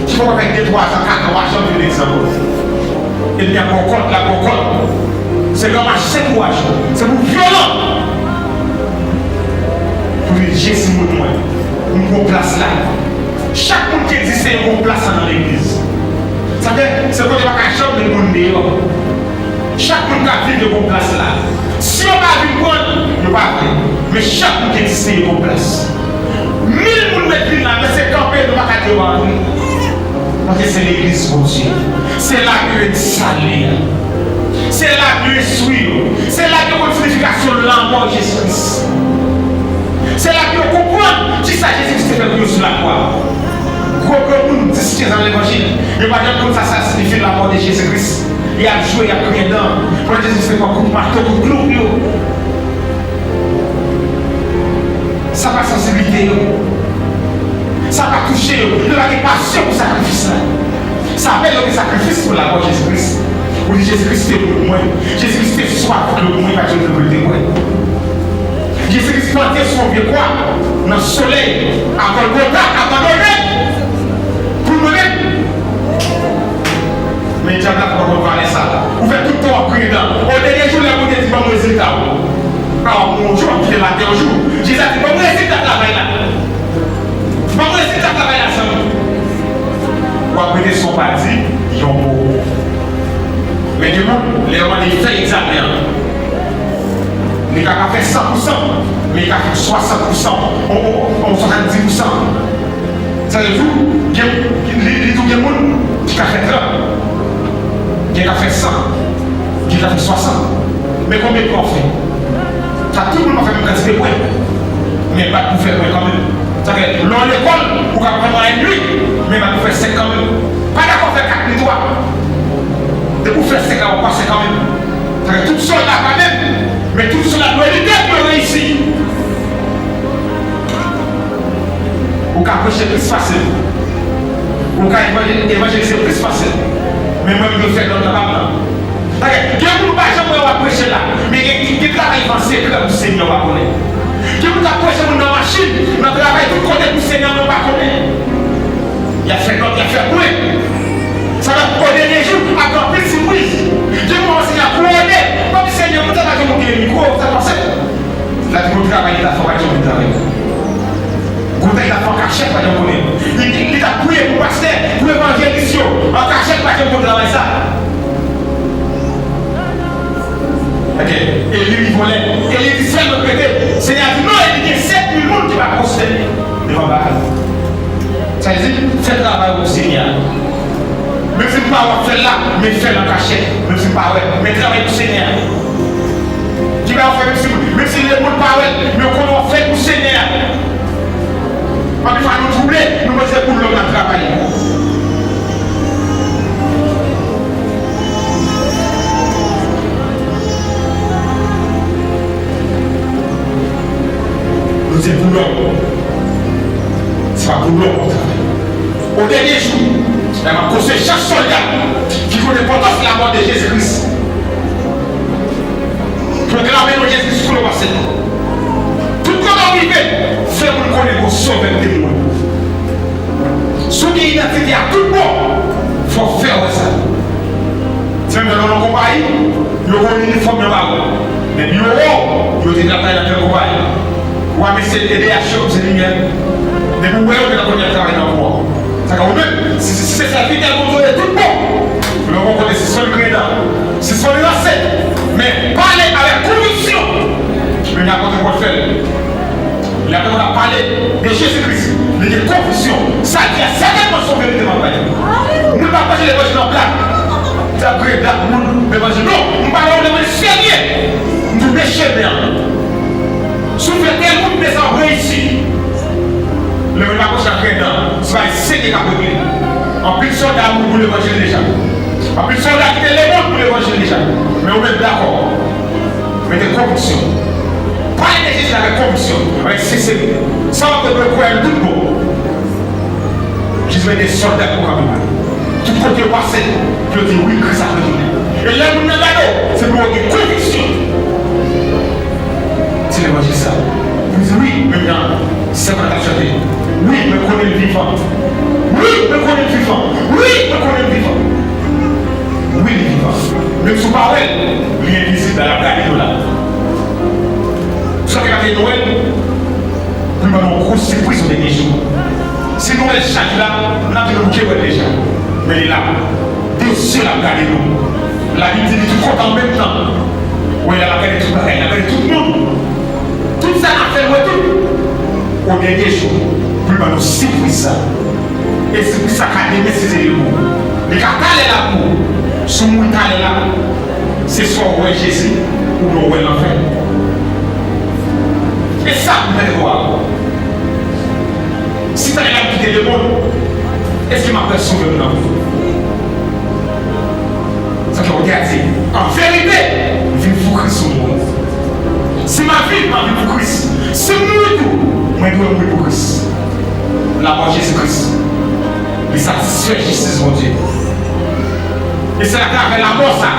Ki poko fè de twa zan, kat an, w pa janm vin legliz ankò. Ènmi ap ba w kòd, l ap ba w kòd. Se ranmase kouraj ou. Se pou vyolan. Pou di, Jezi moun mwen, m gon plas la. Chak moun ki egziste, yo gon plas la nan legliz. Sa fè, se kote pa ka janm met moun deyò. Chak moun k ap viv, yo gon plas la. Si yo pa vin pran l, yo pa vle. Men chak moun ki egziste, yo gon plas. Mil moun mèt vin la, men se kanpe, nou pa ka di yo pa antre. Paske se legliz Bondye. Se la ke yo di sali a. Se la ke yo enstwi yo. Se la ke yo konn siyifikasyon lanmò Jezi Kris. Se la ke yo konprann kisa Jezi Kris te fè pou yo sou lakwa. Gwo gwo moun, dis, kenz an levanjil, yo pa janm konn sa sa siyifi lanmò de Jezi Kris. Y ap jwe, y ap griyen dan. Pandan Jezi Kris te pran kout mato, kout klou pou yo. Sa pa sansiblite yo. Sa pa touche yo. Yo pa gen pasyon pou sakrifis la. Sa bèl yo gen sakrifis pou lanmò Jezi Kris. Ou di Jezi Kris te moun mwen. Jezi Kris te swaf dlo pou mwen, pa t janm te bwè. Jezi Kris pandye sou yon vye kwa nan solèy a Gòlgota, abandone pou mwen menm. Men dyab la pran kont valè sa. Ou fè tout tan w ap griyen dan. O dènye jou, lè Bondye di, "Ban m rezilta w." A, w ap mouri yon jou, w ap kite latè yon jou. Jezi a di, "Ban m rezilta travay la. Ban m rezilta travay la, zanmi." W ap rete san w pa di yon mo. Men gen moun, lè yo mande fè egzamen an, li ka pa fè san pou san, men li ka fè swasant pou san, on, on, on swasanndis pou san. Sa vle di, gen, li, li tou gen moun ki ka fè trant, gen ka fè san, gen ka fè swasant. Men konbyen pwen w fè? Sa tout moun pa fè menm kantite pwen. Men bat pou fè pwen kanmenm. Sa vle di, lè w lekòl, ou ka pran mwayèn uit, men bat pou fè senk kanmenm. Pa dakò fè kat ni twa. Depi w fè senk la, w ap pase kanmenm. Sa vle di, tout sòlda pa menm, men tout sòlda dwe lite pou yo reyisi. Ou ka preche plis pase m. Ou ka evanje-, evanjelize plis pase m. Men mwen, m dwe fè lòt la pa m nan. Paske gen moun ou pa janm wè w ap preche la, men gen, gen travay ki fè an sekrè pou Senyè w pa konnen. Gen moun k ap preche moun nan machin, nan travay, tout kote pou Senyè w pa konnen. Y ap fè lòt, y ap fè pwen. Sa va, o dènye jou, ap gen anpil sipriz. Gen moun Senyè a kouwone, w ap di, Senyè, poutèt pa gen moun ki gen mikwo, sa pase. L ap di gon travay li t ap fè, pa t janm vin travay. Gon travay li t ap fè an kachèt, pa t janm konnen. Li, li, li t ap priye pou pastè, pou evanjelis yo, an kachèt, pa t janm konn travay sa. Ok. Eli li vòlè. Eli di sèl mwen k rete. Senyè a di non, Eli gen sèt mil moun ki pa pwostène devan Baal. Sa vle di, fè travay ou pou Senyè a. Menm si m pa wè w ap fè l la, men fè l an kachèt. Menm si m pa wè, men travay pou Senyè a. Ki bagay w fè menm si, menm si lemonn pa wè l, men w konnen w ap fè l pou Senyè a. Anpil fwa nou twouble, nou panse se pou lòm n ap travay. Nou se pou lòm. Se pa pou lòm nou travay. O dènye jou, lè m ap konseye chak sòlda ki konn enpòtans lamò de Jezi Kris. Pwoklame non Jezi Kris kote w pase. Tout kote w rive, fè moun konnen gon Sovè k te mouri. Si w gen idantite a tout bon, fò w fè wè sa. Se menm jan nan yon konpayi, yo gon inifòm yo ba ou. Men biwo w, yo te travay nan tèl konpayi. Ou ap eseye ede H yo, se limyè. Depi w wè yo, gen nan konnya travay nan kou an. Sa ka ou menm, si, si, si se sèvitè Bondye w ye tout bon, lè w rankontre, sispann griyen dan, sispann ranse, men pale avèk konviksyon. Men apot Pòl fè l. Lè apot Pòl ap pale de Jezi Kris, li gen konviksyon. Sa l di a sètènman se yon verite m ap bay. Mwen pa preche levanjil an blag. Sa griyen dan moun levanjil. Non, m pale yon levanjil serye. M di w men chemen an. Si w fè tèl moun, men sa w reyisi. Levanjil pa konsa griyen dan. Se pa Senyè k ap regle. Anpil sòlda mouri pou levanjil deja. Anpil sòlda kite lemonn pou levanjil deja. Men ou menm dakò. Mete konviksyon. Pale de Jezi avèk konviksyon, avèk senserite. Sa w ap dwe kwè l tout bon. Jezi mete sòlda pou kanpe pou li. Tout kote yo pase, pou yo di wi, Kris ap retounen. E lè moun nan gade w, se pou yo gen konviksyon. Se levanjil sa. Pou yo di wi, menm jan sèvant la t ap chante. Wi, mwen konnen l vivan. Wi, mwen konnen l vivan. Wi, mwen konnen l vivan. Wi, li vivan. Menm si w pa wè l, li envizib la, l ap gade nou la. Sa fè maten Nwèl, pou l ban nou yon gwo sipriz yon dènye jou. Si nou wè l chak jou la, n ap di nou ke wè l deja. Men li la. De zye l ap gade nou. Labib di li tou kontan an menm tan. Wè, l ap gade tout bagay, l ap gade tout moun. Tout sa n ap fè, l wè tout. O dènye jou, pou l ban nou sipriz sa. E sipriz sa ka demen si se li l pou. Li ka talè la pou ou. Si w mouri talè la, se swa w wè Jezi oubyen w wè lanfè. E sa pou mèt ou a. Si talè la m kite lemonn, èske m ap wè Sovè m nan? Sa fè w te a di, an verite, m viv pou Kris ou mouri. Si m ap viv, m ap viv pou Kris. Si m mouri tou, mwen dwe mouri pou Kris. Lamò Jezi Kris, li satisfè jistis Bondye. E se atravè lamò sa,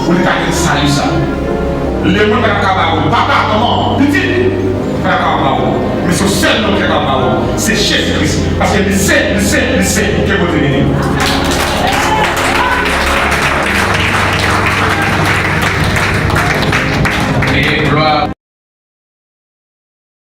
ou te ka gen sali sa. Lemonn pa t ap ka ba ou. Papa, manman, pitit, pa t ap ka ba ou. Men se yon sèl nonm ki kapab ba ou. Se Jezi Kris. Paske li se, li se, li se. Ke Bondye beni nou.